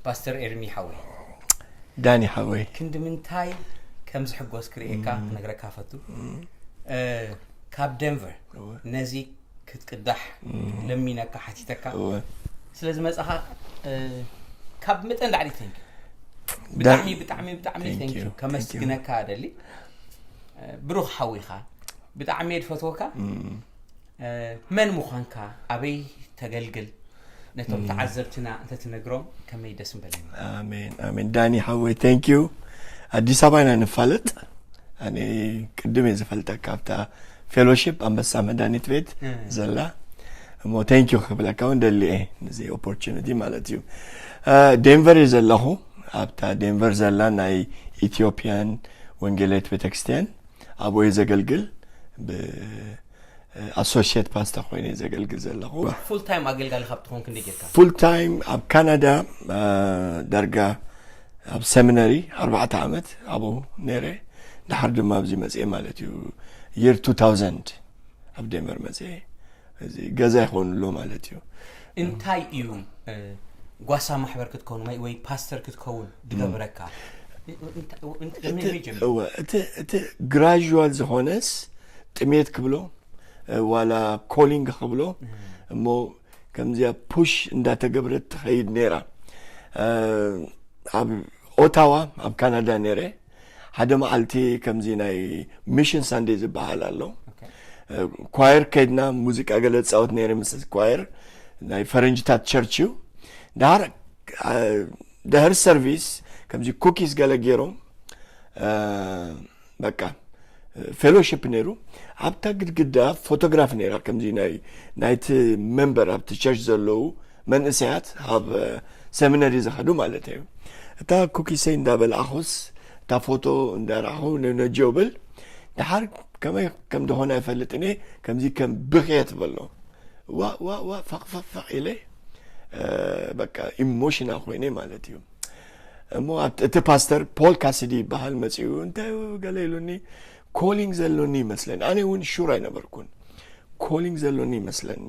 ፓስተር ኤርሚ ሓወይ፣ ዳኒ ሓወይ። ክንዲ ምንታይ ከም ዝሕጎስ ክርእየካ ክነግረካ ፈቱ። እ፣ ካብ ደንቨር እወ። ነዚ ክትቅዳሕ ለሚነካ ሓቲተካ እወ። ስለ ዝመጻኻ፣ እ፣ ካብ መጠን ላዕሊ thank you። ዳ- ብጣዕሚ ብጣዕሚ ብጣዕሚ Thank thank you, you thank you። ከመስግነካ እደሊ። እ፣ ብሩኽ ሓዊኻ፣ ብጣዕሚ እየ ዝፈትወካ። እ፣ መን ምዃንካ፣ ኣበይ ተገልግል፣ ነቶም ተዓዘብትና እንተትነግሮም ከመይ ደስ ምበለኒ። ኣሜን ኣሜን። ዳኒ ሓወይ thank you። ኣዲስ ኣበባ ኢና ንፋለጥ። ኣነ ቅድም እየ ዝፈልጠካ ኣብታ ፌሎሺፕ ኣንበሳ መድሃኒት ቤት እ። ዘላ እሞ thank you ክብለካ እውን ደሊ እየ ነዚ opportunity ማለት እዩ። እ፣ ዴንቨር እየ ዘለኹ። ኣብታ ዴንቨር ዘላ ናይ ኢትዮጵያን ወንጌላዊት ቤተክርስትያን ኣብኡ እየ ዘገልግል። ብ associate pastor ኮይነ እየ ዘገልግል ዘለኹ። full time ኣገልጋሊ ካብ ትኾን ክንደይ ጌርካ? Full time ኣብ ካናዳ፣ እ፣ ዳርጋ ኣብ ሰሚናሪ ኣርባዕተ ዓመት ኣብኡ ነይረ። ድሓር ድማ ኣብዚ መፅኤ ማለት እዩ። Year two thousand ኣብ ዴንቨር መፅኤ። እዚ ገዛ ይኾን ኣሎ ማለት እዩ። እንታይ እዩ፣ እ፣ ጓሳ ማሕበር ክትከውን ወይ- ወይ ፓስተር ክትከውን ዝገበረካ? እንተ- እንተ- ቅድሚ መቼ ጀሚሩ? እወ፣ እቲ እቲ ግራጁዋል ዝኾነስ ጥሜት ክብሎ፣ እ፣ ዋላ ኮሊንግ ክብሎ፣ እሞ ከምዚኣ ፑሽ እንዳተገብረት ትኸይድ ነይራ። እ፣ ኣብ ኦታዋ ኣብ ካናዳ ነይረ። ሓደ መዓልቲ ከምዚ ናይ ሚሽን ሳንዴ ዝበሃል ኣሎ። ኦኬ። እ፣ ኳየር ከይድና ሙዚቃ ገለ ፃወት ነይረ ምስ ኳየር ናይ ፈረንጅታት ቸርች እዩ። ድሃር፣ እ፣ ድሕሪ ሰርቪስ ከምዚ ኩኪስ ገለ ገይሮም፣ እ፣ በቃ ፌሎሺፕ ነይሩ። ኣብታ ግድግዳ ፎቶግራፍ ነይራ ከምዚ ናይ ናይቲ ሜምበር ኣብቲ ቸርች ዘለዉ መንእሰያት ኣብ ሰሚናሪ ዝኸዱ ማለት እዩ። እታ ኩኪሰይ እንዳበላዕኹስ እታ ፎቶ እንዳረኣኹ ነጀው ብል። ድሓር ከመይ ከም ዝኾነ ኣይፈልጥን እየ። ከምዚ ከም ብኽየት በሎ ዋ ዋ ዋ ፋቕ ፋቕ ፋቕ ኢለ፣ እ፣ በቃ ኢሞሽናል ኮይነ ማለት እዩ። እሞ ኣብቲ- እቲ ፓስተር ፖል ካሲዲ ይበሃል መፂኡ እንታይ ገለ ኢሉኒ። ኮሊንግ ዘሎኒ ይመስለኒ። ኣነ እውን ሹር ኣይነበርኩን። ኮሊንግ ዘሎኒ ይመስለኒ።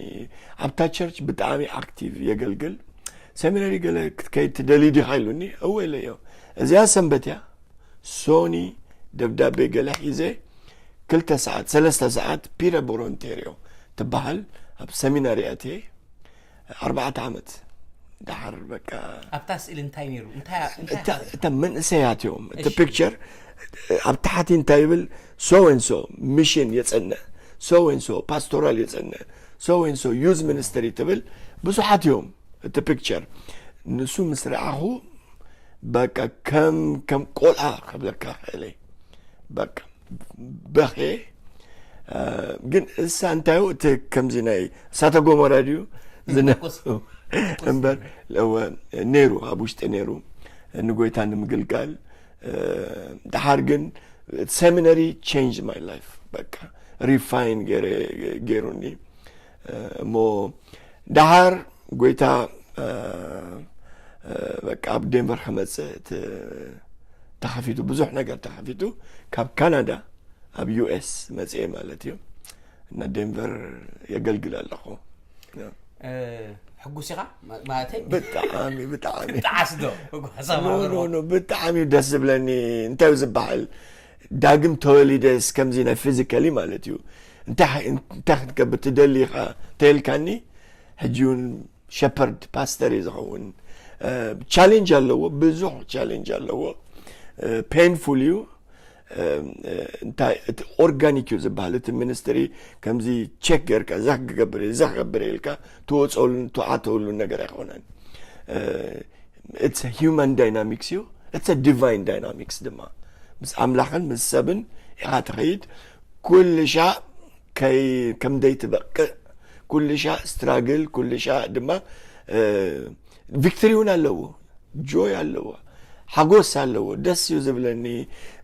ኣብታ ቸርች ብጣዕሚ ኣክቲቭ የገልግል። ሰሚናሪ ገለ ክትከይድ ትደሊ ዲኻ ኢሉኒ። እወ ኢለዮ። እዚኣ ሰንበት እያ። ሶኒ ደብዳቤ ገለ ሒዘ ክልተ ሰዓት ሰለስተ ሰዓት ፒተርቦሮ ኦንቴርዮ ትበሃል ኣብ ሰሚናሪ ኣትየ ኣርባዕተ ዓመት ድሓር በቃ ኣብታ ስእሊ እንታይ ነይሩ? እንታይ እንታይ እታ እታ መንእሰያት እዮም። እቲ እሺ። ፒክቸር ኣብ ታሕቲ እንታይ ይብል? So and so ሚሽን የጸንዕ፣ so and so ፓስቶራል የጸንዕ፣ so and so ዩዝ ሚኒስትሪ ትብል ብዙሓት እዮም። እቲ ፒክቸር ንሱ ምስ ረኣኹ በቃ ከም ከም ቆልዓ ክብለካ ክእለ በቃ በኸ። እ፣ ግን እሳ እንታይ እቲ ከምዚ ናይ እሳተ ጎመራ ድዩ ዝነ- ቁስ- እምበር እወ፣ ነይሩ ኣብ ውሽጢ ነይሩ ንጎይታ ንምግልጋል። እ፣ ድሓር ግን ሰሚናሪ ቼንጅ ማይ ላይፍ በቃ ሪፋይን ገይረ- ገይሩኒ። እ፣ እሞ ድሓር ጎይታ፣ እ፣ እ፣ በቃ ኣብ ዴንቨር ክመፅእ ት- ተኸፊቱ ብዙሕ ነገር ተኸፊቱ። ካብ ካናዳ ኣብ ዩ ኤስ መፅኤ ማለት እዩ። እና ዴንቨር የገልግል ኣለኹ። እ፣ ሕጉስ ኢኻ? ማ- ማለተይ ብጣዕሚ ብጣዕሚ ጣዓስ ዶ? ጓሳ ኖ ኖ ማሕበሩ? ኖ ብጣዕሚ እዩ ደስ ዝብለኒ። እንታይ እዩ ዝበሃል? ዳግም ተወሊደስ ከምዚ ናይ ፊዚካሊ ማለት እዩ። እንታይ እንታይ ክትገብር ትደሊ ኢኻ ተልካኒ? ሕጂ እውን ሸፐርድ ፓስተር እዩ ዝኸውን። ቻሌንጅ ኣለዎ፣ ብዙሕ ቻሌንጅ ኣለዎ። ፔንፉል እዩ። እንታይ እቲ ኦርጋኒክ እዩ ዝበሃል እቲ ሚኒስትሪ። ከምዚ ቼክ ጌርካ እዛ ክገብር እየ እዛ ክገብር እየ ኢልካ ትወፀሉን ትዓተውሉን ነገር ኣይኮነን። It's human dynamics እዩ። It's divine dynamics ድማ ምስ ኣምላኽን ምስ ሰብን ኢኻ ትኸይድ። ኩሉ ሻዕ ከይ ከም ደይትበቅዕ ኩሉ ሻዕ ስትራግል ኩሉ ሻዕ ድማ ቪክትሪ እውን ኣለዎ። ጆይ ኣለዎ። ሓጎስ ኣለዎ። ደስ እዩ ዝብለኒ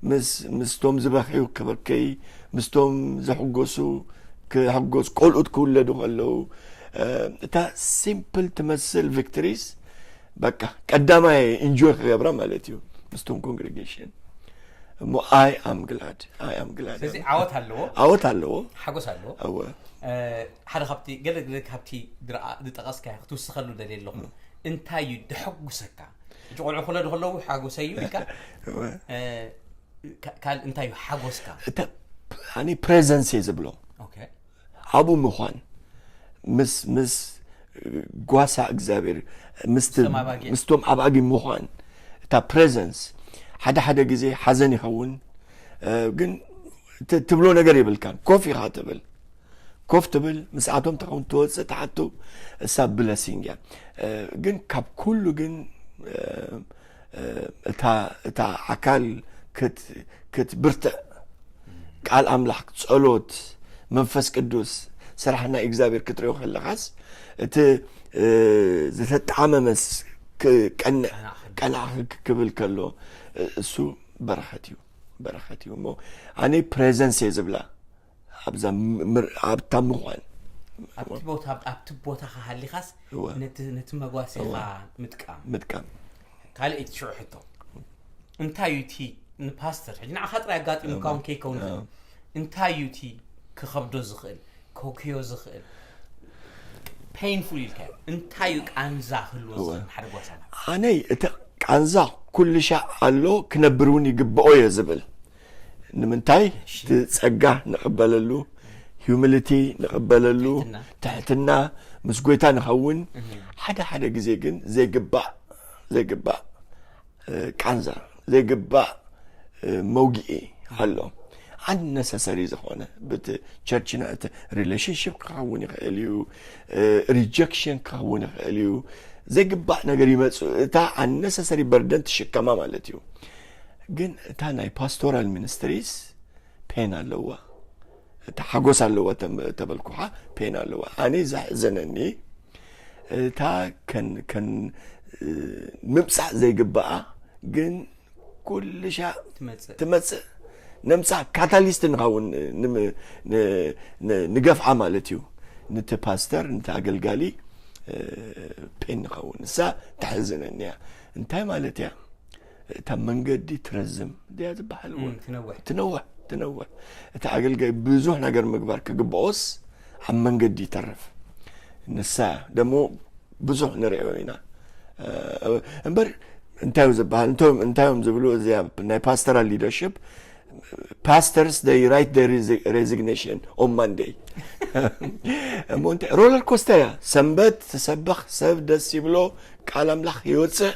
ምስ ምስቶም ዝበኽዩ ክበከይ ምስቶም ዝሕጎሱ ክሕጎስ ቆልኡት ክውለዱ ከለዉ እታ ሲምፕል ትመስል ቪክትሪስ በቃ ቀዳማይ ኢንጆይ ክገብራ ማለት እዩ ምስቶም ኮንግሪጌሽን። እሞ ኣይ ኣም ግላድ ኣይ ኣም ግላድ ስለዚ ዓወት ኣለዎ፣ ዓወት ኣለዎ። ሓጎስ ኣለዎ። እወ እ፣ ሓደ ካብቲ ገለ ገለ ካብቲ ዝረኣ- ዝጠቐስካ ክትውስኸሉ ደልየ ኣለኹ። እንታይ እዩ ደሐጉሰካ? ሕጂ ቆልዑ ክለዱ ከለዉ ሓጎሰይ እዩ ኢልካ? እ፣ ካ-፣ ካልእ እንታይ እዩ ሓጎስካ? እተ ኣነ ፕሬዘንስ እየ ዝብሎ። ኦኬ። ኣብኡ ምዃን፣ ምስ ምስ ጓሳ እግዚኣብሔር፣ ምስቲ ምስቶም ኣባጊዕ። ምስቶም ኣባጊ ምዃን፣ እታ ፕሬዘንስ። ሓደ ሓደ ግዜ ሓዘን ይኸውን፣ እ፣ ግን ት- ትብሎ ነገር የብልካን። ኮፍ ኢኻ ትብል፣ ኮፍ ትብል፣ ምስኣቶም ትኸውን፣ ትወፅእ፣ ትሓቱ። እሳ ብለሲንግ እያ። እ፣ ግን ካብ ኩሉ ግን እ፣ እ፣ እታ እታ ኣካል ክት ክትብርትዕ፣ ቃል ኣምላኽ፣ ጸሎት፣ መንፈስ ቅዱስ፣ ስራሕ ናይ እግዚኣብሔር ክትሪኦ ከለኻስ፣ እቲ እ፣ ዝተጣመመስ ክቀንዕ፣ ቀናዕ ክብል ከሎ፣ እ፣ እሱ በረኸት እዩ። በረኸት እዩ። እሞ ኣነ ፕሬዘንስ እየ ዝብላ፣ ኣብዛ ምር ኣብታ ምዃን ኣብቲ ቦታ ኣብቲ ቦታኻ ሃሊኻስ እወ። ነቲ ነቲ መጓሴኻ ምጥቃም ምጥቃም። ካልእ እቲ ሽዑ ሕቶ እንታይ እዩ እቲ ንፓስተር ሕጂ ንዓኻ ጥራይ ኣጋጢሙካ እውን ከይከውን ይኽእል እንታይ እዩ እቲ ክኸብዶ ዝኽእል ከውክዮ ዝኽእል ፔንፉል ኢልካ እንታይ እዩ ቃንዛ ክህልዎ ዝኽእል ሓደ ጓሳ ኣነይ እቲ ቃንዛ ኩሉ ሻዕ ኣሎ፣ ክነብር እውን ይግብኦ እየ ዝብል። ንምንታይ? እቲ ጸጋ ንቕበለሉ፣ ሂዩሚሊቲ ንቕበለሉ፣ ትሕትና። ትሕትና፣ ምስ ጎይታ ንኸውን። ሓደ ሓደ ግዜ ግን ዘይግባእ ዘይግባእ እ፣ ቃንዛ፣ ዘይግባእ እ፣ መውግኢ ኣሎ። ኣነሰሰሪ ዝኾነ ብቲ ቸርችና እቲ ሪሌሽንሽፕ ክኸውን ይኽእል እዩ፣ ሪጀክሽን ክኸውን ይኽእል እዩ። ዘይግባእ ነገር ይመፁ፣ እታ ኣነሰሰሪ በርደን ትሽከማ ማለት እዩ። ግን እታ ናይ ፓስቶራል ሚኒስትሪስ ፔን ኣለዋ፣ እታ ሓጎስ ኣለዋ ተም- ተበልኩኻ፣ ፔን ኣለዋ። ኣነ ዘሕዘነኒ እታ ከን ከን እ፣ ምምፃእ ዘይግባኣ ግን ኩልሻ ትመፅእ ትመፅእ፣ ነምፃ ካታሊስት ንኸውን ንም- ን- ን- ንገፍዓ ማለት እዩ። ንቲ ፓስተር ንቲ ኣገልጋሊ እ፣ ፔን ንኸውን። ንሳ ተሕዝነኒ እያ። እንታይ ማለት እያ? እታ መንገዲ ትረዝም ድያ ዝበሃል እውን እም፣ ትነውሕ ትነውሕ ትነውሕ። እቲ ኣገልጋይ ብዙሕ ነገር ምግባር ክግብኦስ ኣብ መንገዲ ይተርፍ። ንሳ ደሞ ብዙሕ ንሪኦ ኢና። እ፣ እምበር እንታይ እዩ ዝበሃል? እንቶም እንታይ እዮም ዝብሉ? እዚኣ ናይ ፓስተራል ሊደርሽፕ፣ pastors they write their resi- resignation on Monday። እሞ እንታይ ሮለር ኮስተር እያ። ሰንበት ትሰብኽ፣ ሰብ ደስ ይብሎ፣ ቃል ኣምላኽ ይወፅእ፣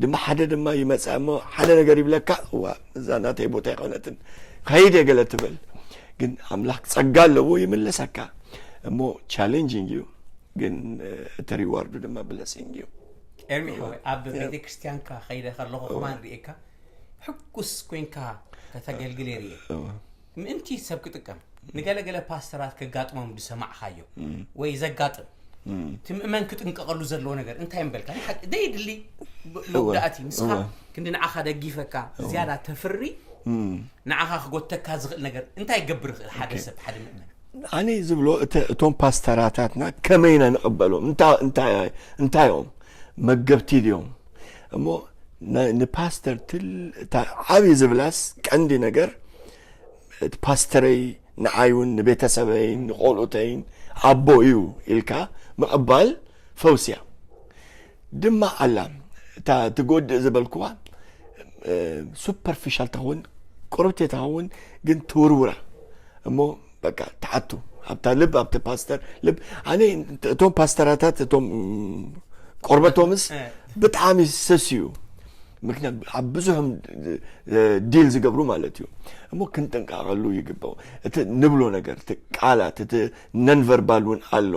ድማ ሓደ ድማ ይመፅእ እሞ ሓደ ነገር ይብለካ፣ እዋ እዛ ናተይ ቦታ ኣይኮነትን፣ ከይድ እየ ገለ ትብል። ግን ኣምላኽ ጸጋ ኣለዎ፣ ይምለሰካ። እሞ ቻሌንጂንግ እዩ፣ ግን እ፣ እቲ ሪዋርዱ ድማ ብለሲንግ እዩ። ኤርሚ ሓወይ ኣብ ቤተክርስትያንካ ከይደ ከለኹ ከማን ርእየካ ሕጉስ ኮይንካ ከተገልግል የርእየ። ምእንቲ ሰብ ክጥቀም ንገለገለ ፓስተራት ከጋጥሞም ዝሰማዕኻዮ ወይ ዘጋጥም እቲ ምእመን ክጥንቀቐሉ ዘለዎ ነገር እንታይ ምበልካ? ሓቂ ደይድሊ መጉዳእቲ ንስኻ ክንዲ ንዓኻ ደጊፈካ ዝያዳ ተፍሪ ንዓኻ ክጎተካ ዝኽእል ነገር እንታይ ይገብር ይኽእል ሓደ ሰብ ሓደ ምእመን? ኣነ ዝብሎ እተ- እቶም ፓስተራታትና ከመይና ንቐበሎም? እንታ- እንታይ እንታይ እዮም? መገብቲ ድዮም? እሞ ን- ንፓስተር ትል እታ ዓብዪ ዝብላስ ቀንዲ ነገር እቲ ፓስተረይ ንዓይውን ንቤተሰበይን ንቆልኡተይን ኣቦ እዩ ኢልካ ምቕባል ፈውስያ ድማ ኣላ። እታ ትጎድእ ዝበልክዋ ሱፐርፊሻል ተኸውን፣ ቁርብቲ ተኸውን፣ ግን ትውርውራ እሞ በቃ ተሓቱ ኣብታ ልብ ኣብቲ ፓስተር ልብ። ኣነ እቶም ፓስተራታት እቶም ቆርበቶምስ ብጣዕሚ ሰስ እዩ። ምክንያቱ ኣብ ብዙሕም ዲል ዝገብሩ ማለት እዩ። እሞ ክንጥንቃቐሉ ይግባው። እቲ ንብሎ ነገር እቲ ቃላት እቲ ነንቨርባል እውን ኣሎ።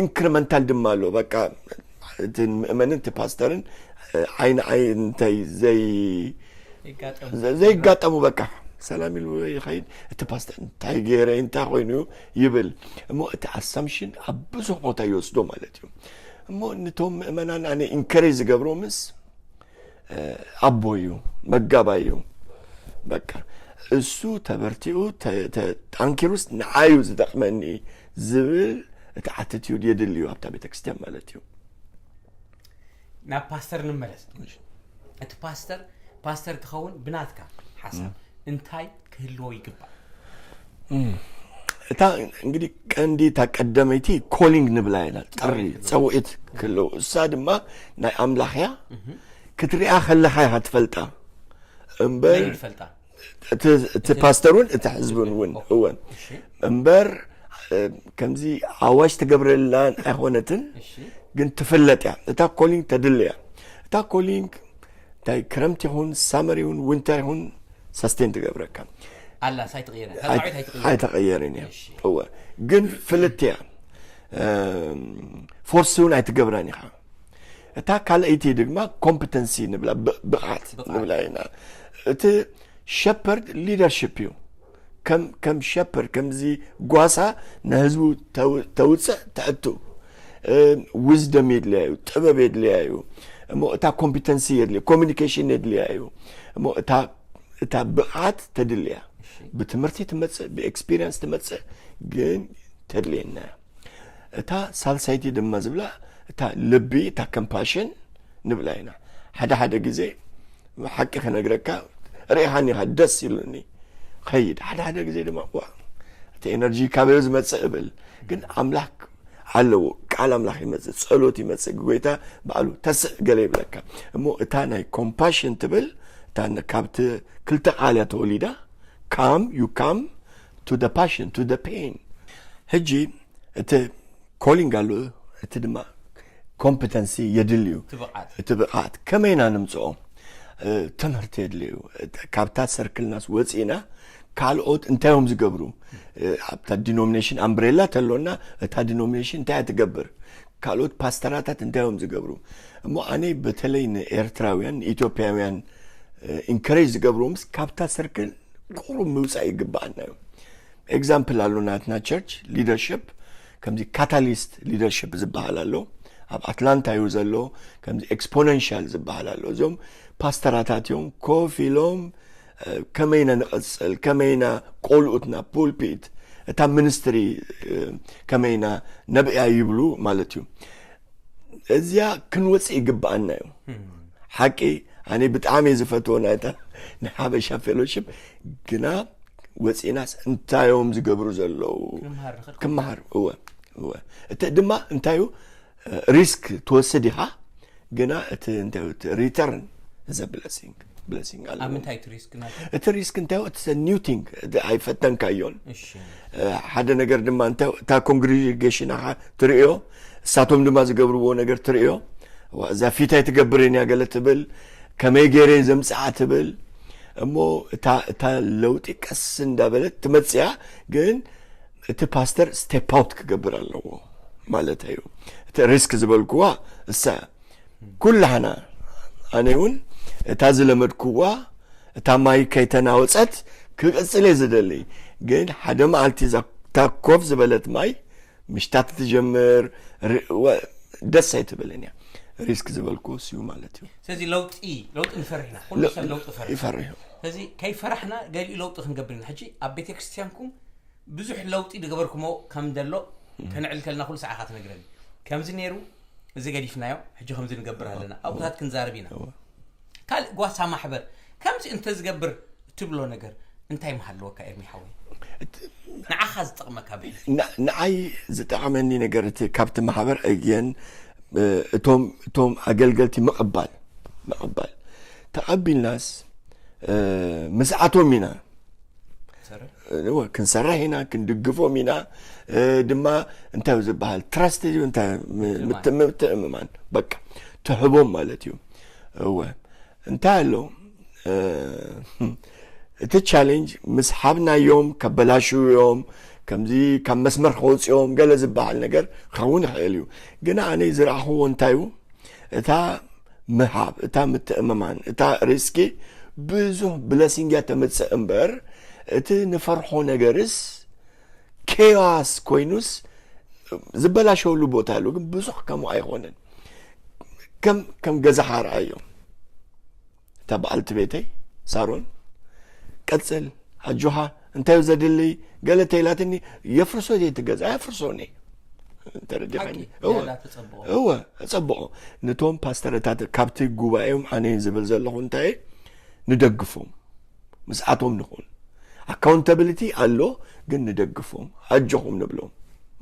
ኢንክሪመንታል ድማ ኣሎ። በቃ እቲ ምእመንን እቲ ፓስተርን ዓይኒ ዓይኒ እንታይ ዘይ ዘይጋጠሙ በቃ ሰላም ኢሉ ይኸይድ። እቲ ፓስተር እንታይ ገይረ እንታይ ኮይኑ ይብል እሞ እቲ ኣሳምሽን ኣብ ብዙሕ ቦታ ይወስዶ ማለት እዩ። እሞ ነቶም ምእመናን ኣነ ኢንከሬጅ ዝገብሮምስ ኣቦ እዩ፣ መጋባይ እዩ። በቃ እሱ ተበርቲኡ ጠንኪሩስ ንዓዩ ዝጠቕመኒ ዝብል እቲ ኣቲቲዩድ የድሊ እዩ ኣብታ ቤተክርስትያን ማለት እዩ። ናብ ፓስተር ንመለስ። እቲ ፓስተር ፓስተር ክኸውን ብናትካ ሓሳብ እንታይ ክህልዎ ይግባእ? እታ እንግዲህ ቀንዲ እታ ቀደመይቲ ኮሊንግ ንብላ ኢና፣ ጥሪ ጸውዒት ክህልው፣ እሳ ድማ ናይ ኣምላኽ እያ። ክትሪኣ ከለኻ ኢኻ ትፈልጣ እምበር መን ይፈልጣ? እቲ እቲ ፓስተር እውን እቲ ሕዝብን እውን እወን እምበር እ፣ ከምዚ ኣዋጅ ትገብረላን ኣይኮነትን፣ ግን ትፍለጥ እያ። እታ ኮሊንግ ተድል እያ። እታ ኮሊንግ እንታይ ክረምቲ ይኹን ሳመር ይኹን ዊንተር ይኹን ሰስቴን ትገብረካ። ኣላ ሳይትቕየረ ተጣዕት ኣይትቕየረ ኣይተቐየርን እያ። እወ፣ ግን ፍልት እያ። ፎርስ እውን ኣይትገብራን ኢኻ። እታ ካልኣይቲ ድማ ኮምፕተንሲ ንብላ፣ ብ- ብቕዓት ንብላ ኢና። እቲ ሸፐርድ ሊደርሽፕ እዩ። ከም ከም ሸፐርድ፣ ከምዚ ጓሳ ንህዝቡ ተው- ተውፅእ ተእቱ። ዊዝደም የድልያ እዩ፣ ጥበብ የድልያ እዩ። እሞ እታ ኮምፒተንሲ የድልያ፣ ኮሚኒኬሽን የድልያ እዩ። እሞ እታ እታ ብቕዓት ተድልያ፣ ብትምህርቲ ትመፅእ፣ ብኤክስፒሪየንስ ትመፅእ፣ ግን ተድልየና እያ። እታ ሳልሳይቲ ድማ ዝብላ እታ ልቢ፣ እታ ከምፓሽን ንብላ ኢና። ሓደ ሓደ ግዜ ሓቂ ክነግረካ፣ ርኢኻኒ ኢኻ፣ ደስ ኢሉኒ ኸይድ። ሓደ ሓደ ግዜ ድማ ዋ፣ እቲ ኤነርጂ ካበዮ ዝመፅእ እብል፣ ግን ኣምላኽ ኣለዎ። ቃል ኣምላኽ ይመፅእ፣ ጸሎት ይመፅእ፣ ጎይታ ባዕሉ ተስእ ገለ ይብለካ። እሞ እታ ናይ ኮምፓሽን ትብል እታ ን- ካብቲ ክልተ ቃል እያ ተወሊዳ። Come, you come to the passion, to the pain። ሕጂ እቲ ኮሊንግ ኣሎ፣ እቲ ድማ ኮምፕተንሲ የድልዩ። ትብዓት እቲ ብቕዓት ከመይ ኢና ንምፅኦ? ትምህርቲ የድልዩ። ካብታ ሰርክልናስ ወፂእና ካልኦት እንታይ እዮም ዝገብሩ? ኣብታ ዲኖሚኔሽን ኣምብሬላ ተሎና፣ እታ ዲኖሚኔሽን እንታይ እያ ትገብር? ካልኦት ፓስተራታት እንታይ እዮም ዝገብሩ? እሞ ኣነ በተለይ ንኤርትራውያን ንኢትዮጵያውያን ኢንከሬጅ ዝገብርዎምስ ካብታ ሰርክል ቁሩብ ምውፃእ ይግባኣና እዩ። ኤግዛምፕል ኣሎ ናትና ቸርች ሊደርሽፕ፣ ከምዚ ካታሊስት ሊደርሽፕ ዝበሃል ኣሎ። ኣብ ኣትላንታ እዩ ዘሎ። ከምዚ ኤክስፖነንሻል ዝበሃል ኣሎ። እዞም ፓስተራታት እዮም ኮፍ ኢሎም ከመይና ንቐፅል፣ ከመይና ቆልኡትና ፑልፒት እታ ሚኒስትሪ ከመይና ነብያ ይብሉ ማለት እዩ። እዚያ ክንወፅእ ይግብኣና እዩ። ሓቂ ኣነ ብጣዕሚ እየ ዝፈትዎ ናይታ ናይ ሓበሻ ፌሎሽፕ፣ ግና ወፂእናስ እንታይ እዮም ዝገብሩ ዘለዉ? ክምሃር እወ እወ። እቲ ድማ እንታይ እዩ፣ ሪስክ ትወስድ ኢኻ፣ ግና እቲ እንታይ እዩ፣ ሪተርን ዘ ብለሲንግ ብለሲንግ ኣሎ። ኣብ ምንታይ እቲ ሪስክ ናቱ? እቲ ሪስክ እንታይ እዩ? እቲ ኒው ቲንግ ኣይፈተንካዮን። ሓደ ነገር ድማ እንታይ እዩ? እታ ኮንግሪጌሽን ኣኻ ትርእዮ፣ እሳቶም ድማ ዝገብርዎ ነገር ትርእዮ። እዛ ፊታይ ትገብርን እያ ገለ ትብል፣ ከመይ ገይረ ዘምፅኣ ትብል። እሞ እታ እታ ለውጢ ቀስ እንዳበለት ትመፅያ፣ ግን እቲ ፓስተር ስቴፕ ኣውት ክገብር ኣለዎ ማለት እዩ። እቲ ሪስክ ዝበልክዋ እሳ ኩላህና፣ ኣነ እውን እታ ዝለመድክዋ እታ ማይ ከይተናወፀት ክቅፅል እየ ዝደሊ። ግን ሓደ መዓልቲ እዛ እታ ኮፍ ዝበለት ማይ ምሽታት ትጀምር፣ ደስ ኣይትብልን እያ። ሪስክ ዝበልክዎ እሱ ማለት እዩ። ስለዚ ለውጢ ለውጢ ንፈርሕ ኢና። ኩሉ ሰብ ለውጢ ፈርሕ ይፈርሕ። ስለዚ ከይፈራሕና ገሊኡ ለውጢ ክንገብር ኢና። ሕጂ ኣብ ቤተክርስትያንኩም ብዙሕ ለውጢ ዝገበርኩሞ ከም ዘሎ ከነዕል ከለና ኩሉ ሰዓኻ ትነግረኒ። ከምዚ ነይሩ፣ እዚ ገዲፍናዮ፣ ሕጂ ከምዚ ንገብር ኣለና፣ ኣብታት ክንዛረብ ኢና። ካልእ ጓሳ ማሕበር ከምዚ እንተዝገብር ትብሎ ነገር እንታይ ምሃለወካ ኤርሚ ሓወይ? ንዓኻ ዝጠቕመካ ብሕልፊ። ንዓይ ዝጠቕመኒ ነገር እቲ ካብቲ ማሕበር እየን እቶም እቶም ኣገልገልቲ ምቕባል ምቕባል ተቐቢልናስ ምስኣቶም ኢና ክንሰርሕ ኢና፣ ክንድግፎም ኢና። ድማ እንታይ ዝበሃል ትረስት እዩ፣ እንታይ ምትእምማን፣ በቃ ትሕቦም ማለት እዩ። እወ እንታይ ኣሎ እቲ ቻሌንጅ ምስ ሓብናዮም ከበላሽውዮም ከምዚ ካብ መስመር ከወፅኦም ገለ ዝበሃል ነገር ክኸውን ይኽእል እዩ። ግና ኣነ ዝረኣኽዎ እንታይ እዩ፣ እታ ምሃብ፣ እታ ምትእምማን፣ እታ ሪስኪ ብዙሕ ብለሲንግ እያ ተምፅእ እምበር፣ እቲ ንፈርሖ ነገርስ ኬዋስ ኮይኑስ ዝበላሸወሉ ቦታ ኣሎ። ግን ብዙሕ ከምኡ ኣይኮነን። ከም ከም ገዛኻ ረኣዮ። እታ በዓልቲ ቤተይ ሳሮን፣ ቀፅል ኣጆኻ፣ እንታይ እዩ ዘድሊ ገለ ተይላትኒ፣ የፍርሶ ድየ እቲ ገዛ? ኣየፍርሶን እየ። ተረዲኻኒ? እወ እጸብቖ። ነቶም ፓስተረታት ካብቲ ጉባኤኦም ኣነ ዝብል ዘለኹ እንታይ እየ? ንደግፎም፣ ምስኣቶም ንኹን። ኣካውንታብሊቲ ኣሎ፣ ግን ንደግፎም፣ ኣጆኹም ንብሎም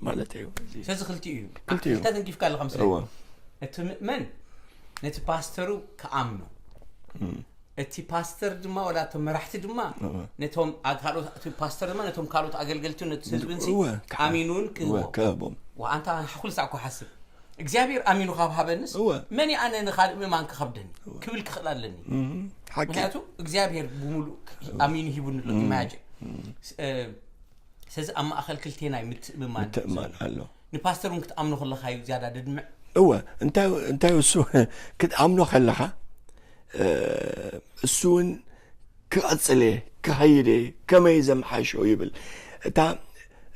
ማለት እዩ። ስለዚ ክልቲኡ እዩ ክልቲኡ። ክልተ ተንኪፍካ ኣለኻ ምስለ እወ። እቲ ምእመን ነቲ ፓስተሩ ክኣምኖ እቲ ፓስተር ድማ ወላ እቶም መራሕቲ ድማ እወ። ነቶም ኣ- ካልኦት እቲ ፓስተር ድማ ነቶም ካልኦት ኣገልገልቲ ነቲ ህዝቢ ንሲ እወ። ኣሚኑን እወ፣ ክህቦ ክህቦም። ወኣንታ ኩሉ ሳዕ እኮ ሓስብ እግዚኣብሔር ኣሚኑ ካብ ሃበንስ እወ። መን ኣነ ንካልእ ምእማን ክኸብደኒ ክብል ክኽእል ኣለኒ እም፣ ሓቂ ምክንያቱ እግዚኣብሔር ብምሉእ ኣሚኑ ሂቡኒ ኣሎ ኢማጅን ስለዚ ኣብ ማእኸል ክልቴናይ ምትእምማን ምትእማን ኣሎ። ንፓስተር እውን ክትኣምኖ ከለካ እዩ ዝያዳ ደድምዕ እወ እንታይ እንታይ እሱ ክትኣምኖ ከለኻ እ፣ እሱ እውን ክቐጽል እየ ክኸይድ እየ ከመይ ዘምሓሾ ይብል። እታ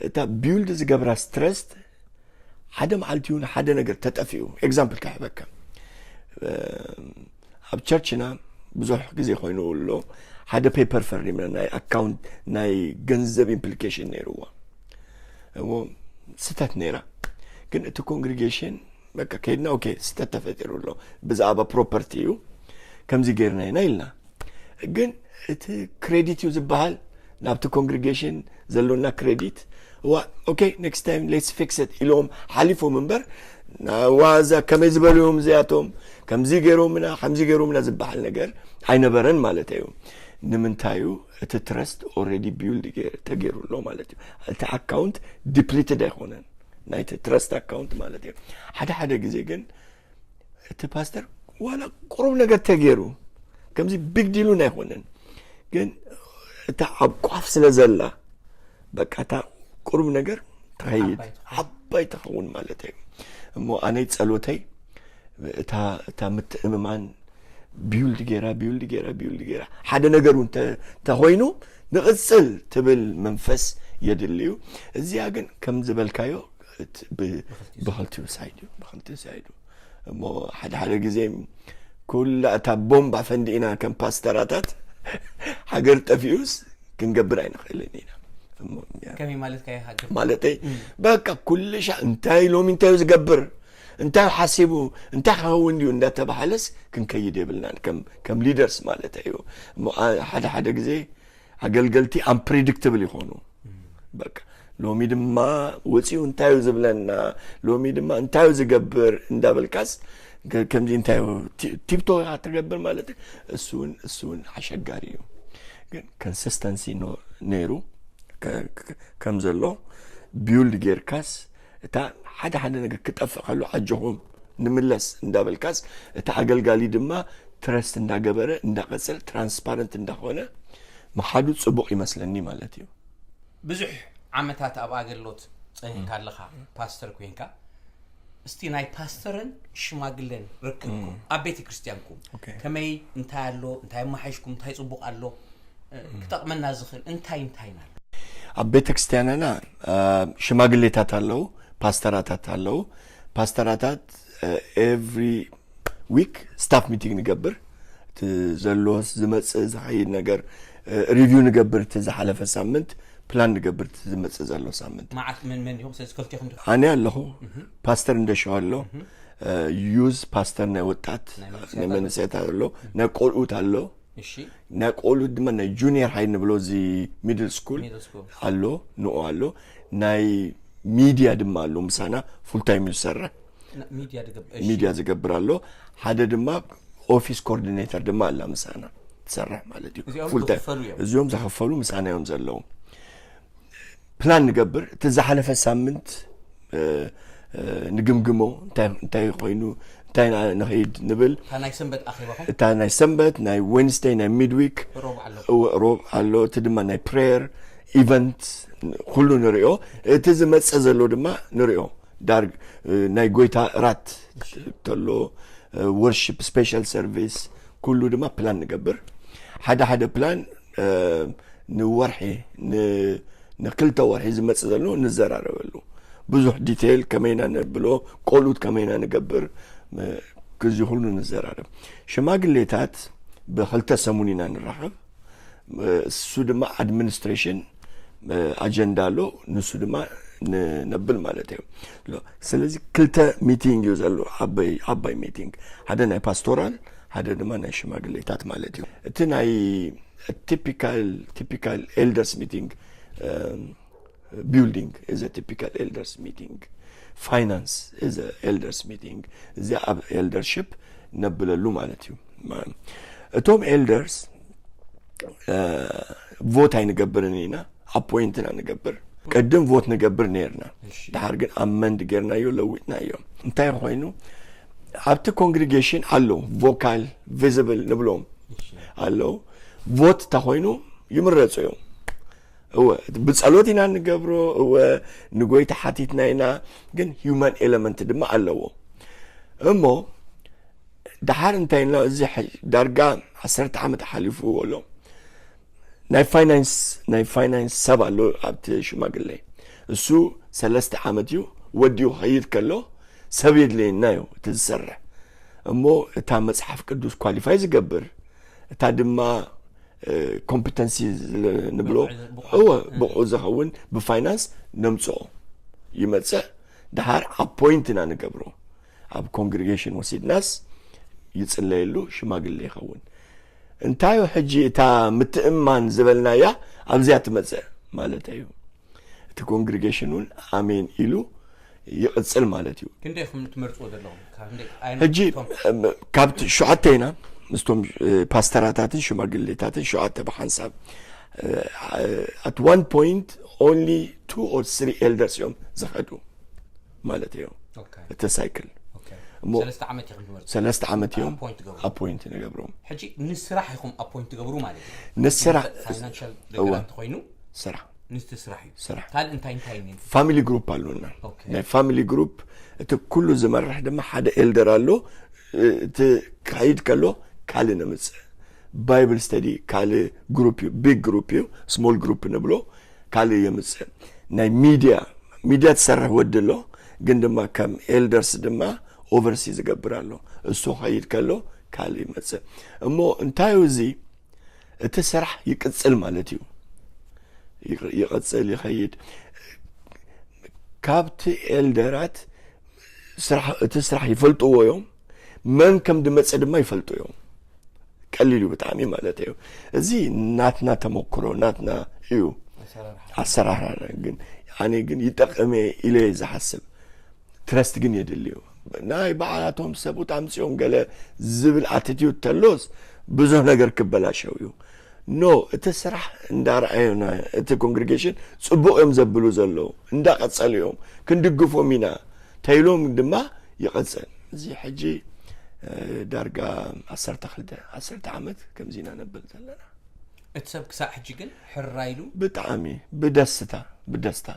እታ ቢውልድ ዝገብራ ስትረስት ሓደ መዓልቲ እውን ሓደ ነገር ተጠፊኡ። ኤግዛምፕል ክሕበካ እ፣ ኣብ ቸርችና ብዙሕ ግዜ ኮይኑ ኣሎ ሓደ ፔፐር ፈሪምና ናይ ኣካውንት ናይ ገንዘብ ኢምፕሊኬሽን ነይርዎ እሞ ስተት ነይራ። ግን እቲ ኮንግሪጌሽን በቃ ከይድና ኦኬ ስተት ተፈጢሩ ኣሎ ብዛዕባ ፕሮፐርቲ እዩ ከምዚ ገይርና ኢና ኢልና። ግን እቲ ክሬዲት እዩ ዝበሃል ናብቲ ኮንግሪጌሽን ዘሎና ክሬዲት ዋ ኦኬ ኔክስት ታይም ሌትስ ፊክስ ኢሎም ሓሊፎም እምበር ዋዛ ከመይ ዝበልዎም እዚኣቶም ከምዚ ገይሮምና ከምዚ ገይሮምና ዝበሃል ነገር ኣይነበረን ማለት እዩ። ንምንታይ እዩ እቲ ትረስት ኦልሬዲ ቢውልድ ተገይሩ ኣሎ ማለት እዩ። እቲ ኣካውንት ዲፕሊትድ ኣይኮነን ናይቲ ትረስት ኣካውንት ማለት እዩ። ሓደ ሓደ ግዜ ግን እቲ ፓስተር ዋላ ቁሩብ ነገር ተገይሩ ከምዚ ቢግ ዲሉን ኣይኮነን ግን እታ ኣብ ቋፍ ስለ ዘላ በቃ እታ ቁሩብ ነገር ትኸይድ ዓባይ ትኸውን። ዓባይ ትኸውን ማለት እዩ። እሞ ኣነይ ጸሎተይ እታ እታ ምትእምማን ቢውልድ ገይራ ቢውልድ ገይራ ቢውልድ ገይራ ሓደ ነገር እውን ተ- ተኾይኑ ንቕጽል ትብል መንፈስ የድልዩ። እዚኣ ግን ከም ዝበልካዮ እቲ ብ- ብኽልቲኡ ሳይድ እዩ ብኽልቲኡ ሳይድ እዩ። እሞ ሓደ ሓደ ግዜ ኩላ እታ ቦምብ ኣፈንዲእና ከም ፓስተራታት ሃገር ጠፊኡስ ክንገብር ኣይንኽእልን ኢና። እሞ ያ- ከመይ ማለት ካየ ሃገር ማለተይ በቃ ኩልሻ እንታይ ሎሚ እንታይ እዩ ዝገብር እንታይ ሓሲቡ እንታይ ክኸውን ድዩ እንዳተባሃለስ ክንከይድ የብልናን ከም ከም ሊደርስ ማለት እዩ። እሞ ኣ- ሓደ ሓደ ግዜ ኣገልገልቲ ኣምፕሪዲክትብል ይኾኑ። በቃ ሎሚ ድማ ወፂኡ እንታይ እዩ ዝብለና ሎሚ ድማ እንታይ እዩ ዝገብር እንዳበልካስ ከ- ከምዚ እንታይ እዩ ቲ- ቲፕቶ ኢኻ ትገብር ማለት እዩ። እሱ እውን እሱ እውን ኣሸጋሪ እዩ። ግን ኮንሲስተንሲ ኖ- ነይሩ ከ- ከ- ከም ዘሎ ቢውልድ ጌርካስ እታ ሓደ ሓደ ነገር ክጠፍእ ከሎ ኣጆኹም ንምለስ እንዳበልካስ እቲ ኣገልጋሊ ድማ ትረስት እንዳገበረ እንዳቐፀለ ትራንስፓረንት እንዳኾነ ምኻዱ ፅቡቕ ይመስለኒ ማለት እዩ። ብዙሕ ዓመታት ኣብ ኣገልግሎት ፀኒሕካ ኣለኻ ፓስተር ኮይንካ እስቲ ናይ ፓስተርን ሽማግሌን ርክብኩም ኣብ ቤተ ክርስቲያንኩም ኦኬ። ከመይ እንታይ ኣሎ እንታይ ኣመሓይሽኩም እንታይ ፅቡቕ ኣሎ እ፣ ክጠቕመና ዝኽእል እንታይ እንታይን ኣሎ ኣብ ቤተ ክርስቲያንና አ፣ ሽማግሌታት ኣለዉ፣ ፓስተራታት ኣለዉ። ፓስተራታት ኤቭሪ ዊክ ስታፍ ሚቲንግ ንገብር እቲ ዘሎ ዝመፅእ ዝኸይድ ነገር ሪቪው ንገብር እቲ ዝሓለፈ ሳምንት ፕላን ንገብር እቲ ዝመፅእ ዘሎ ሳምንት መዓት መን መን ኢኹም ስለዚ ክልቴኹም ዶ ኣነ ኣለኹ። ፓስተር እንደሸው ኣሎ ዩዝ ፓስተር ናይ ወጣት ናይ መንእሰያት ኣሎ ናይ ቆልኡት ኣሎ እሺ ናይ ቆልኡት ድማ ናይ ጁኒየር ሃይ ንብሎ እዚ ሚድል ስኩል ሚድል ስኩል ኣሎ ንኡ ኣሎ ናይ ሚድያ ድማ ኣሎ ምሳና ፉል ታይም እዩ ዝሰርሕ ና- ሚድያ ድገብር ሚድያ ዝገብር ኣሎ ሓደ ድማ ኦፊስ ኮኦርዲኔተር ድማ ኣላ ምሳና ትሰርሕ ማለት እዩ እዚኦም ፉል ታይም ዝኽፈሉ እዮም። እዚኦም ዝኸፈሉ ምሳና እዮም ዘለዉ ፕላን ንገብር እቲ ዝሓለፈ ሳምንት እ፣ እ፣ ንግምግሞ እንታይ እንታይ ኮይኑ እንታይ ንኸይድ ንብል እታ ናይ ሰንበት ኣኼባኹም እታ ናይ ሰንበት ናይ ዌንስደይ ናይ ሚድዊክ ሮብ ኣሎ እወ፣ ሮብ ኣሎ እቲ ድማ ናይ ፕሬየር ኢቨንት ኩሉ ንሪኦ እቲ ዝመፀ ዘሎ ድማ ንሪኦ ዳር እ፣ ናይ ጎይታ እራት ተሎ ወርሽፕ ስፔሻል ሰርቪስ ኩሉ ድማ ፕላን ንገብር ሓደ ሓደ ፕላን እ፣ ንወርሒ ን- ንክልተ ወርሒ ዝመፅእ ዘሎ ንዘራረበሉ ብዙሕ ዲቴይል ከመይና ነብሎ ቆልኡት ከመይና ንገብር እ፣ ክዚ ኩሉ ንዘራረብ ሽማግሌታት ብክልተ ሰሙን ኢና ንራኸብ እሱ ድማ ኣድሚኒስትሬሽን ኣጀንዳ ኣሎ ንሱ ድማ ነብል ማለት እዩ ስለዚ ክልተ ሚቲንግ እዩ ዘሎ ዓባይ ሚቲንግ ሓደ ናይ ፓስቶራል ሓደ ድማ ናይ ሽማግሌታት ማለት እዩ እቲ ናይ typical typical elders meeting, um, building is a typical elders meeting, finance is a elders meeting። እዚኣ ኣብ eldership ነብለሉ ማለት እዩ። እቶም elders vote ኣይንገብርን ኢና፣ appoint ኢና ንገብር። ቅድም vote ንገብር ነርና፣ ድሓር ግን amend ጌርናዮ፣ ለዊጥናዮ። እንታይ ኮይኑ ኣብቲ congregation ኣለዉ፣ vocal visible ንብሎም ኣለዉ። Vote እንተኾይኑ ይምረፁ እዮም። እወ፣ ብጸሎት ኢና ንገብሮ። እወ፣ ንጎይታ ሓቲትና ኢና። ግን human element ድማ ኣለዎ። እሞ ድሓር እንታይ ኢልና፣ እዚ ዳርጋ ዓሰርተ ዓመት ሓሊፉ ኣሎ። ናይ finance ናይ finance ሰብ ኣሎ ኣብቲ ሽማግሌ። እሱ ሰለስተ ዓመት እዩ ወዲኡ ኸይድ ከሎ ሰብ የድለየና እዩ እቲ ዝሰርሕ። እሞ እታ መጽሓፍ ቅዱስ qualify ዝገብር፣ እታ ድማ competency ንብሎ፣ እወ፣ ብቑዕ ዝኸውን ብfinance ነምጽኦ። ይመጽእ፣ ድሓር appoint ኢና ንገብሮ። ኣብ congregation ወሲድናስ ይጽለየሉ፣ ሽማግሌ ይኸውን። እንታዩ ሕጂ እታ ምትእምማን ዝበልናያ ኣብዚኣ ትመጽእ ማለት እዩ። እቲ congregation እውን ኣሜን ኢሉ ይቕጽል ማለት እዩ። ክንደይ ኢኹም ትመርጽዎ ዘለኹም? ካብ ክንደይ ዓይነት ሕጂ እቶም እም፣ ካብቲ ሸውዓተ ኢና ምስቶም እ፣ ፓስተራታትን ሽማግሌታትን ሸውዓተ ብሓንሳብ at one point only two or three elders እዮም ዝኸዱ ማለት እዩ። ኦኬ፣ እቲ cycle ኦኬ። እሞ ሰለስተ ዓመት ኢኹም ትመርጹ። ሰለስተ ዓመት እዮም appoint ትገብሩ። appoint ንገብሮም። ሕጂ ንስራሕ ኢኹም appoint ትገብሩ ማለት እዩ። ንስራሕ financial እወ። ነገር እንተኾይኑ ስራሕ ንስቲ ስራሕ እዩ። ስራሕ። ካልእ እንታይ እንታይ እዩ? family group ኣሉና። ኦኬ። ናይ family group እቲ ኩሉ ዝመርሕ ድማ ሓደ elder ኣሎ። እቲ ክኸይድ ከሎ ካልእ ነምጽእ። Bible study ካልእ group እዩ፣ big group እዩ፣ small group ንብሎ ካልእ የምጽእ። ናይ media media ትሰርሕ ወዲ ኣሎ፣ ግን ድማ ከም elders ድማ oversee ዝገብር ኣሎ። እሱ ክኸይድ ከሎ ካልእ ይመጽእ። እሞ እንታይ እዩ እዚ? እቲ ስራሕ ይቅጽል ማለት እዩ። ይቅ- ይቅጽል ይኸይድ። ካብቲ elderኣት ስራሕ፣ እቲ ስራሕ ይፈልጥዎ እዮም። መን ከም ድመጸ ድማ ይፈልጡ እዮም። ቀሊል እዩ ብጣዕሚ ማለት እዩ። እዚ ናትና ተመክሮ ናትና እዩ። ኣሰራርሓ ግን ኣነ ግን ይጠቅም ኢለ ዝሓስብ trust ግን የድልዩ። ናይ በዓላቶም ሰብኡት ኣምፅኦም ገለ ዝብል attitude ተሎስ ብዙሕ ነገር ክበላሸው እዩ። No፣ እቲ ስራሕ እንዳረኣዩና፣ እቲ congregation ጽቡቕ እዮም ዘብሉ ዘለዉ፣ እንዳቐጸሉ እዮም፣ ክንድግፎም ኢና ተይሎም ድማ ይቐጽል። እዚ ሕጂ እ፣ ዳርጋ ዓሰርተ ክልተ ዓሰርተ ዓመት ከምዚ ኢና ነብል ዘለና። እቲ ሰብ ክሳዕ ሕጂ ግን ሕራይ ኢሉ ብጣዕሚ ብደስታ ብደስታ